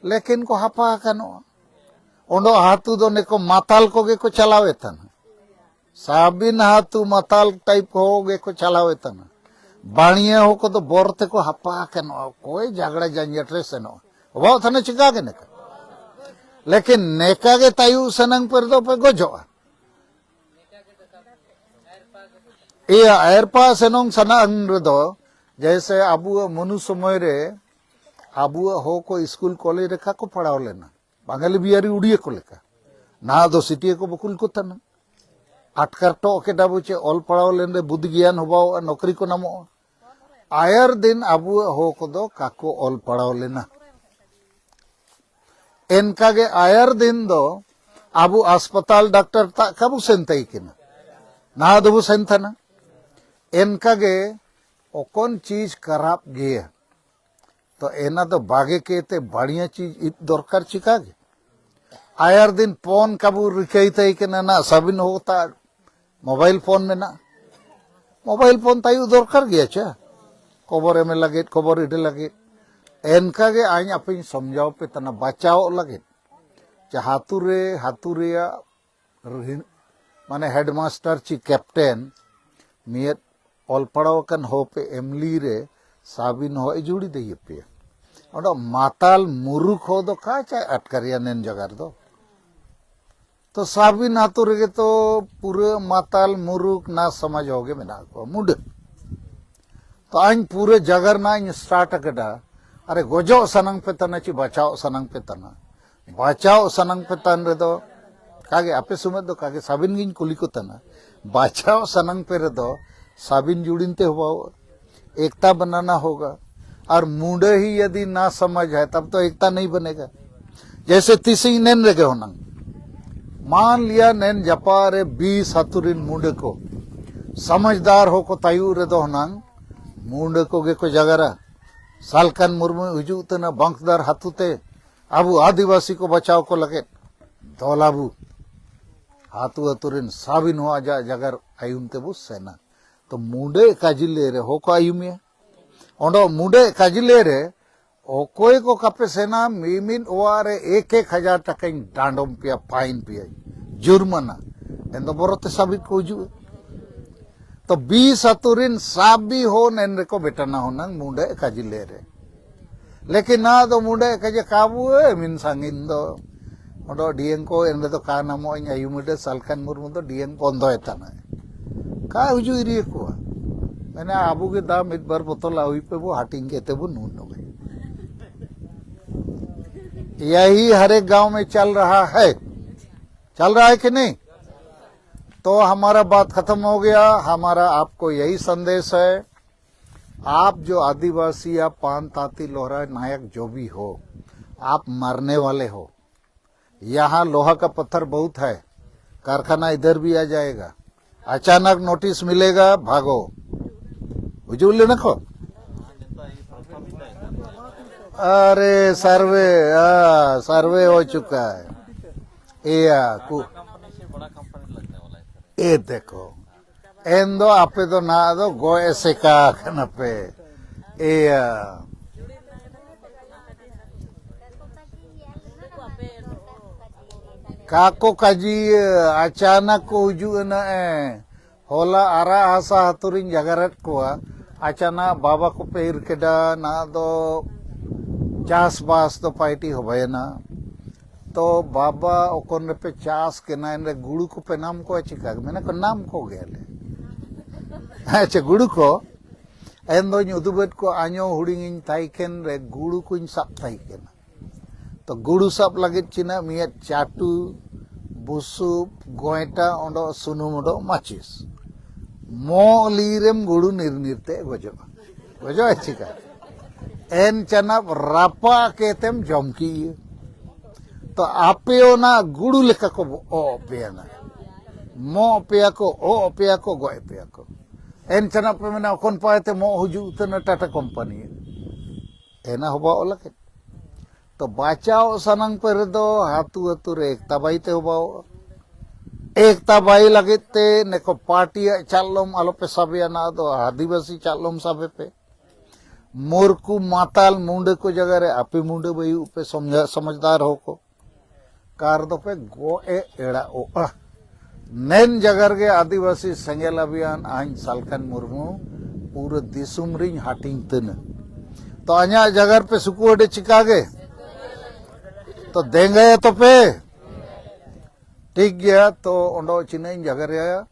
ᱞᱮᱠᱤᱱ ᱠᱚ ᱦᱟᱯᱟ ᱟᱠᱟᱱᱚᱜᱼᱟ᱾ ᱚᱸᱰᱚ ᱦᱟᱛᱩ ᱫᱚ ᱱᱮᱠᱚ ᱢᱟᱛᱟᱞ ᱠᱚᱜᱮ ᱠᱚ ᱪᱟᱞᱟᱣᱮᱫ ᱛᱟᱦᱮᱱᱟ᱾ ᱥᱟᱵᱤᱱ ᱦᱟᱛᱩ ᱢᱟᱛᱟᱞ ᱴᱟᱭᱤᱯ ᱠᱚ ᱜᱮ ᱠᱚ ᱪᱟᱞᱟᱣᱮᱫ ᱛᱟᱦᱮᱱᱟ᱾ ᱵᱟᱹᱲᱤᱭᱟᱹ ᱦᱚᱸ ᱠᱚᱫᱚ ᱵᱚᱨ ᱛᱮᱠᱚ ᱦᱟᱯᱟ ᱟᱠᱟᱱᱚᱜᱼᱟ᱾ ᱚᱠᱚᱭ ᱡᱷᱟᱜᱽᱲᱟ ᱡᱟᱸᱡᱮᱴ ᱨᱮ ᱥᱮᱱᱚᱜᱼᱟ? ᱚᱵᱷᱟᱣ ᱛᱷᱟᱱᱟ ᱪᱤᱠᱟ ᱜᱮ ᱱᱮᱠᱟ᱾ ᱞᱮᱠᱤᱱ ᱱᱮᱠᱟ ᱜᱮ ᱛᱟᱭᱩ ᱥᱟᱱᱟᱝ ᱯᱮ ᱨᱮᱫᱚ ᱯᱮ ᱜᱚᱡᱚᱜᱼᱟ᱾ ᱤᱭᱟᱹ ᱟᱭᱨᱯᱟ ᱥᱮᱱᱚᱝ ᱥᱟᱱᱟᱝ ᱨᱮᱫᱚ, ᱡᱮᱭᱥᱮ ᱟᱵᱚᱣᱟᱜ ᱢᱚᱱᱩ ᱥᱚᱢᱚᱭ ᱨᱮ ᱟᱵᱚᱣᱟᱜ ᱦᱚ ᱠᱚ ᱥᱠᱩᱞ ᱠᱚᱞᱮᱡᱽ ᱨᱮ ᱠᱷᱟ ᱠᱚ ᱯᱟᱲᱦᱟᱣ ᱞᱮᱱᱟ, ᱵᱟᱝᱜᱟᱞᱤ ᱵᱤᱦᱟᱨᱤ ᱩᱲᱤᱭᱟᱹ ᱠᱚ ᱞᱮᱠᱟ᱾ ᱱᱟᱦᱟᱜ ᱫᱚ ᱥᱤᱴᱤᱭᱟᱹ ᱠᱚ ᱵᱟᱠᱩᱞ ᱠᱚ ᱛᱟᱦᱮᱱᱟ᱾ ᱟᱴᱠᱟᱨ ᱴᱚᱜ ᱠᱮᱫᱟ ᱵᱚ ᱪᱮ ᱚᱞ ᱯᱟᱲᱦᱟᱣ ᱞᱮᱱ ᱨᱮ ᱵᱩᱫᱷᱤ ᱜᱮᱭᱟᱱ ᱦᱚᱵᱟᱣᱚᱜᱼᱟ, ᱱᱚᱠᱨᱤ ᱠᱚ ᱱᱟᱢᱚᱜᱼᱟ᱾ ᱟᱭᱟᱨ ᱫᱤᱱ ᱟᱵᱚᱣᱟᱜ ᱦᱚ ᱠᱚᱫᱚ ᱠᱟᱠᱚ ᱚᱞ ᱯᱟᱲᱦᱟᱣ ᱞᱮᱱᱟ᱾ ᱮᱱᱠᱟᱜᱮ ᱟᱭᱟᱨ ᱫᱤᱱ ᱫᱚ ᱟᱵᱚ ᱟᱥᱯᱟᱛᱟᱞ ᱰᱟᱠᱛᱟᱨ ᱛᱟᱜ ᱠᱟᱵᱚ ᱥᱮᱱ ᱛᱟᱭ ᱠᱟᱱᱟ, ᱱᱟᱦᱟᱜ ᱫᱚᱵᱚ ᱥᱮᱱ ᱛᱟᱦᱮᱱᱟ᱾ ᱮᱱᱠᱟᱜᱮ ᱚᱠᱚᱱ ᱪᱤᱡᱽ ᱠᱷᱟᱨᱟᱯ ᱜᱮᱭᱟ, ᱛᱚ ᱮᱱᱟ ᱫᱚ ᱵᱟᱜᱮ ᱠᱮᱛᱮ ᱵᱟᱲᱤᱭᱟ ᱪᱤᱡᱽ ᱤᱫ ᱫᱚᱨᱠᱟᱨ ᱪᱤᱠᱟ ᱜᱮ᱾ ᱟᱭᱟᱨ ᱫᱤᱱ ᱯᱚᱱ ᱠᱟᱵᱚ ᱨᱤᱠᱟᱹᱭ ᱛᱟᱭ ᱠᱟᱱᱟ ᱱᱟ ᱥᱟᱵᱤᱱ ᱦᱚ ᱛᱟ ᱢᱳᱵᱟᱭᱤᱞ ᱯᱷᱳᱱ ᱢᱮᱱᱟᱜᱼᱟ᱾ ᱢᱳᱵᱟᱭᱤᱞ ᱯᱷᱳᱱ ᱛᱟᱭᱩ ᱫᱚᱨᱠᱟᱨ ᱜᱮᱭᱟ ᱪᱮ, ᱠᱷᱚᱵᱚᱨ ᱮᱢ ᱞᱟᱹᱜᱤᱫ, ᱠᱷᱚᱵᱚᱨ ᱤᱰᱤ ᱞᱟᱹᱜᱤᱫ᱾ ᱮᱱᱠᱟ ᱜᱮ ᱟᱧ ᱟᱯᱮᱧ ᱥᱚᱢᱡᱷᱟᱣ ᱯᱮ ᱛᱟᱦᱮᱱᱟ ᱵᱟᱪᱟᱣᱚᱜ ᱞᱟᱹᱜᱤᱫ᱾ ᱪᱮ ᱦᱟᱹᱛᱩ ᱨᱮ, ᱦᱟᱹᱛᱩ ᱨᱮᱭᱟᱜ ᱨᱤᱦᱤ-, ᱢᱟᱱᱮ ᱦᱮᱰᱢᱟᱥᱴᱟᱨ ᱪᱮ ᱠᱮᱯᱴᱮᱱ ᱢᱤᱫ ᱚᱞ ᱯᱟᱲᱦᱟᱣ ᱟᱠᱟᱱ ᱦᱚ ᱯᱮ ᱮᱢᱞᱤ ᱨᱮ ᱥᱟᱵᱤᱱ ᱦᱚ ᱮ ᱡᱩᱲᱤ ᱫᱮᱭᱮ ᱯᱮᱭᱟ᱾ ᱚᱸᱰᱮ ᱢᱟᱛᱟᱞ ᱢᱩᱨᱩᱠ ᱦᱚ ᱫᱚ ᱠᱟ ᱪᱟᱭ ᱟᱴᱠᱟᱨᱤᱭᱟ ᱱᱮᱱ ᱡᱟᱜᱟ ᱨᱮᱫᱚ᱾ ᱛᱚ ᱥᱟᱵᱤᱱ ᱟᱛᱳ ᱨᱮᱜᱮ ᱛᱚ ᱯᱩᱨᱟᱹ ᱢᱟᱛᱟᱞ ᱢᱩᱨᱩᱠ ᱱᱟ ᱥᱚᱢᱟᱡᱽ ᱦᱚᱸ ᱜᱮ ᱢᱮᱱᱟᱜ ᱠᱚᱣᱟ ᱢᱩᱰᱟᱹ᱾ ᱛᱚ ᱟᱧ ᱯᱩᱨᱟᱹ ᱡᱟᱜᱟᱨ ᱨᱮᱱᱟᱜ ᱤᱧ ᱥᱴᱟᱨᱴ ᱟᱠᱟᱫᱟ᱾ ᱟᱨᱮ ᱜᱚᱡᱚᱜ ᱥᱟᱱᱟᱝ ᱯᱮ ᱛᱟᱱᱟ ᱪᱮ ᱵᱟᱪᱟᱣ ᱥᱟᱱᱟᱝ ᱯᱮ ᱛᱟᱱᱟ? ᱵᱟᱪᱟᱣ ᱥᱟᱱᱟᱝ ᱯᱮ ᱛᱟᱱ ᱨᱮᱫᱚ ᱠᱟᱜᱮ ᱟᱯᱮ ᱥᱚᱢᱮᱛ ᱫᱚ ᱠᱟᱜᱮ ᱥᱟᱵᱤᱱ ᱜᱤᱧ ᱠᱩᱞᱤ ᱠᱚ ᱛᱟᱱᱟ᱾ ᱵᱟᱪᱟᱣ ᱥᱟᱱᱟᱝ ᱯᱮ ᱨᱮᱫᱚ ᱥᱟᱵᱤᱱ ᱡᱩᱲᱤᱱ ᱛᱮ ᱦᱚᱵᱟᱣ ᱮᱠᱛᱟ ᱵᱟᱱᱟᱱᱟ ᱦᱳᱜᱟ᱾ ᱟᱨ ᱢᱩᱰᱟᱹ ᱦᱤ ᱭᱟᱫᱤ ᱱᱟ ᱥᱟᱢᱟᱡᱽ ᱦᱟᱭ ᱛᱟᱵ ᱛᱚ ᱮᱠᱛᱟ ᱱᱟᱦᱤ ᱵᱟᱱᱮᱜᱟ᱾ ᱡᱮᱭᱥᱮ ᱛᱤᱥᱤᱧ ᱱᱮᱱ ᱨᱮᱜᱮ ᱦᱚᱱᱟᱝ, ᱢᱟᱱ ᱞᱤᱭᱟ ᱱᱮᱱ ᱡᱟᱯᱟ ᱨᱮ ᱵᱤᱥ ᱟᱛᱩ ᱨᱤᱱ ᱢᱩᱰᱟᱹ ᱠᱚ ᱥᱟᱢᱟᱡᱽᱫᱟᱨ ᱦᱚ ᱠᱚ ᱛᱟᱭᱩ ᱨᱮᱫᱚ ᱦᱚᱱᱟᱝ ᱢᱩᱰᱟᱹ ᱠᱚᱜᱮ ᱠᱚ ᱡᱟᱜᱟᱨᱟ᱾ ᱥᱟᱞᱠᱟᱱ ᱢᱩᱨᱢᱩ ᱦᱤᱡᱩᱜ ᱛᱟᱦᱮᱱᱟ ᱵᱟᱸᱠᱫᱟᱨ ᱦᱟᱹᱛᱩ ᱛᱮ ᱟᱵᱚ ᱟᱹᱫᱤᱵᱟᱹᱥᱤ ᱠᱚ ᱵᱟᱪᱟᱣ ᱠᱚ ᱞᱟᱹᱜᱤᱫ᱾ ᱫᱚᱞᱟᱵᱩ ᱦᱟᱹᱛᱩ ᱟᱹᱛᱩ ᱨᱮᱱ ᱥᱟᱵᱤᱱ ᱦᱚᱸ ᱟᱡᱟᱜ ᱡᱟᱜᱟᱨ ᱟᱭᱩᱢ ᱛᱮᱵᱚ ᱥᱮᱱᱟ᱾ ᱛᱚ ᱢᱩᱰᱟᱹ ᱠᱟᱡᱤᱞᱮ ᱨᱮ ᱦᱚᱸ ᱠᱚ ᱟᱭᱩᱢᱮᱭᱟ᱾ ᱚᱸᱰᱮ ᱢᱩᱰᱟᱹ ᱠᱟᱡᱤᱞᱮ ᱨᱮ ᱚᱠᱚᱭ ᱠᱚ ᱠᱟᱯᱮ ᱥᱮᱱᱟ ᱢᱤᱢᱤᱫ ᱚᱣᱟᱨ ᱨᱮ ᱮᱠ ᱮᱠ ᱦᱟᱡᱟᱨ ᱴᱟᱠᱟᱧ ᱰᱟᱸᱰᱚᱢ ᱯᱮᱭᱟ, ᱯᱷᱟᱭᱤᱱ ᱯᱮᱭᱟᱧ, ᱡᱩᱨᱢᱟᱱᱟ᱾ ᱮᱱᱫᱚ ᱵᱚᱨᱚᱛᱮ ᱥᱟᱵᱤᱫ ᱠᱚ ᱦᱤᱡᱩᱜᱼᱟ᱾ ᱛᱚ ᱵᱤᱥ ᱟᱛᱳ ᱨᱮᱱ ᱥᱟᱵ ᱵᱤ ᱦᱚᱸ ᱱᱮᱱ ᱨᱮᱠᱚ ᱵᱮᱴᱟᱱᱟ ᱦᱚᱱᱟᱝ ᱢᱩᱰᱟᱹ ᱠᱟᱡᱤᱞᱮ ᱨᱮ᱾ ᱞᱮᱠᱤᱱ ᱱᱟ ᱫᱚ ᱢᱩᱸᱰᱮ ᱠᱟᱡᱮ ᱠᱟᱵᱩ ᱮ ᱢᱤᱱ ᱥᱟᱺᱜᱤᱧ ᱫᱚ᱾ ᱚᱸᱰᱮ ᱰᱤᱭᱮᱝ ᱠᱚ ᱮᱱᱰᱮ ᱫᱚ ᱠᱟ ᱱᱟᱢᱚᱜ ᱤᱧ ᱟᱭᱩ ᱢᱤᱰᱮ ᱥᱟᱞᱠᱷᱟᱱ ᱢᱩᱨᱢᱩ ᱫᱚ ᱰᱤᱭᱮᱝ ᱵᱚᱱᱫᱚᱭ ᱛᱟᱱᱟ᱾ ᱠᱟ ᱦᱩᱡᱩ ᱤᱨᱤᱭᱟᱹ ᱠᱚᱣᱟ᱾ ᱢᱮᱱᱟ ᱟᱵᱚ ᱜᱮ ᱫᱟ ᱢᱤᱫ ᱵᱟᱨ ᱵᱚᱛᱚᱞ ᱟᱹᱣᱤ ᱯᱮ ᱵᱚ ᱦᱟᱹᱴᱤᱧ ᱠᱟᱛᱮ ᱵᱚ ᱱᱩᱱ ᱱᱚᱜᱮ᱾ यही हर एक गांव में चल रहा है। चल रहा है कि नहीं? तो हमारा बात खत्म हो गया। हमारा आपको यही संदेश है, आप जो आदिवासी या पान ताती लोहरा नायक जो भी हो, आप मरने वाले हो। यहाँ लोहा का पत्थर बहुत है, कारखाना इधर भी आ जाएगा। अचानक नोटिस मिलेगा, भागो। बुझुल लेना को? अरे सर्वे, हाँ, सर्वे हो चुका है। ये, कु- ये देखो, ᱮᱱ ᱫᱚ ᱟᱯᱮ ᱫᱚ ᱱᱟᱦᱟᱜ ᱫᱚ ᱜᱚᱡ ᱮᱥᱮᱠᱟ ᱠᱟᱱᱟ ᱯᱮ᱾ ᱤᱭᱟᱹ, ᱠᱟᱠᱚ ᱠᱟᱡᱤ ᱟᱪᱟᱱᱟᱠ ᱠᱚ ᱦᱤᱡᱩᱜ ᱮᱱᱟ ᱮ᱾ ᱦᱚᱞᱟ ᱟᱨᱟᱜ ᱦᱟᱥᱟ ᱟᱹᱛᱩ ᱨᱤᱧ ᱡᱟᱜᱟᱨᱮᱫ ᱠᱚᱣᱟ᱾ ᱟᱪᱟᱱᱟᱠ ᱵᱟᱵᱟ ᱠᱚᱯᱮ ᱤᱨ ᱠᱮᱫᱟ, ᱱᱟᱦᱟᱜ ᱫᱚ ᱪᱟᱥᱵᱟᱥ ᱫᱚ ᱯᱟᱭᱴᱤ ᱦᱚᱵᱟᱭᱮᱱᱟ᱾ ᱛᱚ ᱵᱟᱵᱟ ᱚᱠᱚᱱ ᱨᱮᱯᱮ ᱪᱟᱥ ᱠᱮᱱᱟ, ᱮᱱᱨᱮ ᱜᱩᱲᱩ ᱠᱚᱯᱮ ᱱᱟᱢ ᱠᱚᱣᱟ ᱪᱤᱠᱟ? ᱢᱮᱱᱟ ᱠᱚ ᱱᱟᱢ ᱠᱚ ᱜᱮᱭᱟᱞᱮ᱾ ᱟᱪᱪᱷᱟ, ᱜᱩᱲᱩ ᱠᱚ ᱮᱱ ᱫᱚᱧ ᱩᱫᱩᱵᱮᱫ ᱠᱚ ᱟᱧᱚ ᱦᱩᱲᱤᱧᱤᱧ ᱛᱟᱭ ᱠᱮᱱ ᱨᱮ ᱜᱩᱲᱩ ᱠᱚᱧ ᱥᱟᱵ ᱛᱟᱭ ᱠᱮᱱᱟ᱾ ᱛᱚ ᱜᱩᱲᱩ ᱥᱟᱵ ᱞᱟᱹᱜᱤᱫ ᱪᱤᱱᱟ ᱢᱤᱭᱟᱹ ᱪᱟᱴᱩ, ᱵᱩᱥᱩᱵ, ᱜᱚᱭᱴᱟ, ᱚᱸᱰᱚ ᱥᱩᱱᱩᱢ, ᱚᱸᱰᱚ ᱢᱟᱪᱤᱥ᱾ ᱢᱚᱜ ᱞᱤᱨᱮᱢ ᱜᱩᱲᱩ ᱱᱤᱨᱱᱤᱨ ᱛᱮ ᱜᱚᱡᱚᱜᱼᱟ᱾ ᱜᱚᱡᱚᱜᱼᱟᱭ ᱪᱤᱠᱟ? ᱮᱱ ᱪᱟᱱᱟᱵ ᱨᱟᱯᱟ ᱠᱮᱛᱮᱢ ᱡᱚᱢ ᱠᱤᱭᱟᱹ᱾ ᱛᱚ ᱟᱯᱮ ᱚᱱᱟ ᱜᱩᱲᱩ ᱞᱮᱠᱟ ᱠᱚ ᱚ ᱯᱮᱭᱟ ᱱᱟ᱾ ᱢᱚ ᱯᱮᱭᱟ ᱠᱚ, ᱚ ᱯᱮᱭᱟ ᱠᱚ, ᱜᱚᱡ ᱯᱮᱭᱟ ᱠᱚ᱾ ᱮᱱ ᱪᱟᱱᱟᱵ ᱯᱮ ᱢᱮᱱᱟ ᱚᱠᱚᱱ ᱯᱟᱭ ᱛᱮ ᱢᱚ ᱦᱩᱡᱩᱜ ᱩᱛᱟᱹᱨ ᱱᱟ ᱴᱟᱴᱟ ᱠᱳᱢᱯᱟᱱᱤ᱾ ᱮᱱᱟ ᱦᱚᱵᱟ ᱚᱞᱟ ᱠᱮᱫ᱾ ᱛᱚ ᱵᱟᱪᱟᱣ ᱥᱟᱱᱟᱝ ᱯᱮ ᱨᱮᱫᱚ ᱦᱟᱛᱩ ᱦᱟᱛᱩ ᱨᱮ ᱮᱠᱛᱟ ᱵᱟᱭ ᱛᱮ ᱦᱚᱵᱟᱣᱚᱜᱼᱟ᱾ ᱮᱠᱛᱟ ᱵᱟᱭ ᱞᱟᱹᱜᱤᱫ ᱛᱮ ᱱᱮᱠᱚ ᱯᱟᱨᱴᱤᱭᱟᱜ ᱪᱟᱞᱞᱚᱢ ᱟᱞᱚᱯᱮ ᱥᱟᱵᱮᱭᱟ, ᱱᱟ ᱫᱚ ᱟᱹᱫᱤᱵᱟᱹᱥᱤ ᱪᱟᱞᱞᱚᱢ ᱥᱟᱵᱮ ᱯᱮ᱾ ᱢᱩᱨᱠᱩ ᱢᱟᱛᱟᱞ ᱢᱩᱸᱰᱟᱹ ᱠᱚ ᱡᱟᱭᱜᱟ ᱨᱮ ᱟᱯᱮ ᱢᱩᱸᱰᱟᱹ ᱵᱟᱹᱭᱩᱜ ᱯᱮ ᱥᱚᱢᱡᱷᱟ-, ᱥᱚᱢᱡᱷᱫᱟᱨ ᱦᱚᱲ ᱠᱚ᱾ ᱠᱟᱨ ᱫᱚᱯᱮ ᱜᱚᱜ ᱮ ᱮᱲᱟᱜᱚᱜᱼᱟ᱾ ᱱᱮᱱ ᱡᱟᱭᱜᱟ ᱨᱮᱜᱮ ᱟᱹᱫᱤᱵᱟᱹᱥᱤ ᱥᱮᱸᱜᱮᱞ ᱟᱵᱷᱤᱭᱟᱱ ᱟᱧ ᱥᱟᱞᱠᱷᱟᱱ ᱢᱩᱨᱢᱩ ᱯᱩᱨᱟᱹ ᱫᱤᱥᱚᱢ ᱨᱤᱧ ᱦᱟᱹᱴᱤᱧ ᱛᱟᱹᱱᱟᱹ᱾ ᱛᱚ ᱟᱧᱟᱜ ᱡᱟᱜᱟᱨ ᱯᱮ ᱥᱩᱠᱩ ᱟᱹᱰᱤ ᱪᱤᱠᱟ ᱜᱮ? ᱛᱚ ᱫᱮᱸᱜᱟᱭᱟ ᱛᱚᱯᱮ? ᱴᱷᱤᱠ ᱜᱮᱭᱟ, ᱛᱚ ᱚᱸᱰᱮ ᱪᱤᱱᱟᱹᱧ ᱡᱟᱜᱟᱨ ᱭᱟ᱾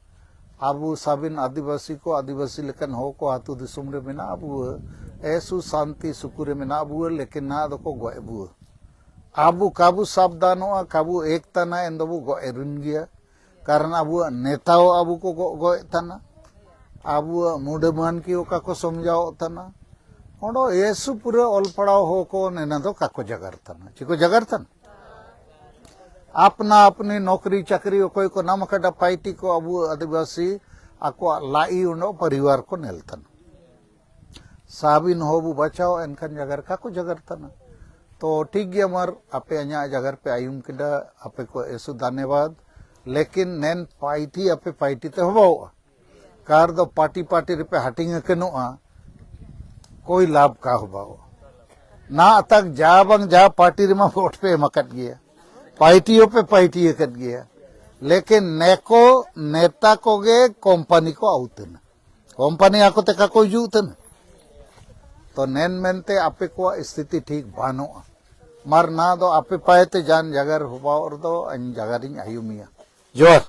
ᱟᱵᱚ ᱥᱟᱵᱤᱱ ᱟᱹᱫᱤᱵᱟᱹᱥᱤ ᱠᱚ, ᱟᱹᱫᱤᱵᱟᱹᱥᱤ ᱞᱮᱠᱟᱱ ᱦᱚᱲ ᱠᱚ ᱟᱹᱛᱩ ᱫᱤᱥᱚᱢ ᱨᱮ ᱢᱮᱱᱟᱜ ᱵᱚᱣᱟ, ᱮᱥᱩ ᱥᱟᱱᱛᱤ ᱥᱩᱠᱩ ᱨᱮ ᱢᱮᱱᱟᱜ ᱵᱚᱣᱟ, ᱞᱮᱠᱤᱱ ᱱᱟᱦᱟᱜ ᱫᱚᱠᱚ ᱜᱚᱡ ᱵᱚᱣᱟ᱾ ᱟᱵᱚ ᱠᱟᱵᱚ ᱥᱟᱵᱫᱟᱱᱚᱜᱼᱟ, ᱠᱟᱵᱚ ᱮᱠᱛᱟᱱᱟ, ᱮᱱ ᱫᱚᱵᱚ ᱜᱚᱡ ᱨᱤᱱ ᱜᱮᱭᱟ᱾ ᱠᱟᱨᱚᱱ ᱟᱵᱚᱣᱟᱜ ᱱᱮᱛᱟ ᱦᱚᱸ ᱟᱵᱚ ᱠᱚ ᱜᱚᱡ ᱜᱚᱡ ᱛᱟᱱᱟ, ᱟᱵᱚᱣᱟᱜ ᱢᱩᱰᱟᱹ ᱢᱟᱱᱠᱤ ᱚᱠᱟ ᱠᱚ ᱥᱚᱢᱡᱟᱣᱚᱜ ᱛᱟᱱᱟ, ᱚᱸᱰᱮ ᱮᱥᱩ ᱯᱩᱨᱟᱹ ᱚᱞ ᱯᱟᱲᱦᱟᱣ ᱦᱚᱲ ᱠᱚ ᱱᱮᱱᱟ ᱫᱚ ᱠᱟᱠᱚ ᱡᱟᱜᱟᱨ ᱛᱟᱱᱟ, ᱪᱮᱫ ᱠᱚ ᱡᱟᱜᱟᱨ ᱛᱟᱱᱟ? ᱟᱯᱱᱟ ᱟᱯᱱᱤ ᱱᱚᱠᱨᱤ ᱪᱟᱠᱨᱤ ᱚᱠᱚᱭ ᱠᱚ ᱱᱟᱢ ᱟᱠᱟᱫᱟ, ᱯᱟᱭᱴᱤ ᱠᱚ ᱟᱵᱚ ᱟᱹᱫᱤᱵᱟᱹᱥᱤ ᱟᱠᱚᱣᱟᱜ ᱞᱟᱹᱭ ᱩᱱᱟᱹᱜ ᱯᱚᱨᱤᱵᱟᱨ ᱠᱚ ᱱᱮᱞ ᱛᱟᱱᱟ᱾ ᱥᱟᱵᱤᱱ ᱦᱚᱸ ᱵᱚ ᱵᱟᱪᱟᱣ ᱮᱱᱠᱷᱟᱱ ᱡᱟᱜᱟᱨ ᱠᱟᱠᱚ ᱡᱟᱜᱟᱨ ᱛᱟᱱᱟ᱾ ᱛᱚ ᱴᱷᱤᱠ ᱜᱮᱭᱟ, ᱢᱟᱨ ᱟᱯᱮ ᱟᱧᱟᱜ ᱡᱟᱜᱟᱨ ᱯᱮ ᱟᱭᱩᱢ ᱠᱮᱫᱟ, ᱟᱯᱮ ᱠᱚ ᱮᱥᱩ ᱫᱷᱟᱱᱮᱵᱟᱫ, ᱞᱮᱠᱤᱱ ᱱᱮᱱ ᱯᱟᱭᱴᱤ ᱟᱯᱮ ᱯᱟᱭᱴᱤ ᱛᱮ ᱦᱚᱵᱟᱣᱚᱜᱼᱟ᱾ ᱠᱟᱨ ᱫᱚ ᱯᱟᱨᱴᱤ ᱯᱟᱨᱴᱤ ᱨᱮᱯᱮ ᱦᱟᱹᱴᱤᱧ ᱟᱠᱟᱱᱚᱜᱼᱟ, ᱠᱳᱭ ᱞᱟᱵᱷ ᱠᱟ ᱦᱚᱵᱟᱣᱚᱜᱼᱟ? ᱱᱟ ᱛᱟᱠ ᱡᱟ ᱵᱟᱝ ᱡᱟ ᱯᱟᱨᱴᱤ ᱨᱮᱢᱟ ᱵᱷᱳᱴ ᱯᱮ ᱮᱢ ᱟᱠᱟᱫ ᱜᱮᱭᱟ, ᱯᱟᱭᱴᱤ ᱦᱚᱸᱯᱮ ᱯᱟᱭᱴᱤ ᱟᱠᱟᱫ ᱜᱮᱭᱟ, ᱞᱮᱠᱤᱱ ᱱᱮᱠᱚ ᱱᱮᱛᱟ ᱠᱚᱜᱮ ᱠᱳᱢᱯᱟᱱᱤ ᱠᱚ ᱟᱹᱣᱛᱟᱹᱱᱟ᱾ ᱠᱳᱢᱯᱟᱱᱤ ᱟᱠᱚ ᱛᱮ ᱠᱟᱠᱚ ᱦᱤᱡᱩᱜ ᱛᱟᱦᱮᱱᱟ᱾ ᱛᱚ ᱱᱮᱱ ᱢᱮᱱᱛᱮ ᱟᱯᱮ ᱠᱚᱣᱟᱜ ᱥᱛᱷᱤᱛᱤ ᱴᱷᱤᱠ ᱵᱟᱹᱱᱩᱜᱼᱟ᱾ ᱢᱟᱨ ᱱᱟ ᱫᱚ ᱟᱯᱮ ᱯᱟᱭᱮ ᱛᱮ ᱡᱟᱱ ᱡᱟᱜᱟᱨ ᱦᱚᱵᱟᱣ ᱨᱮᱫᱚ ᱟᱹᱧ ᱡᱟᱜᱟᱨᱤᱧ ᱟᱭᱩᱢᱤᱭᱟ᱾ ᱡᱚᱦᱟᱨ᱾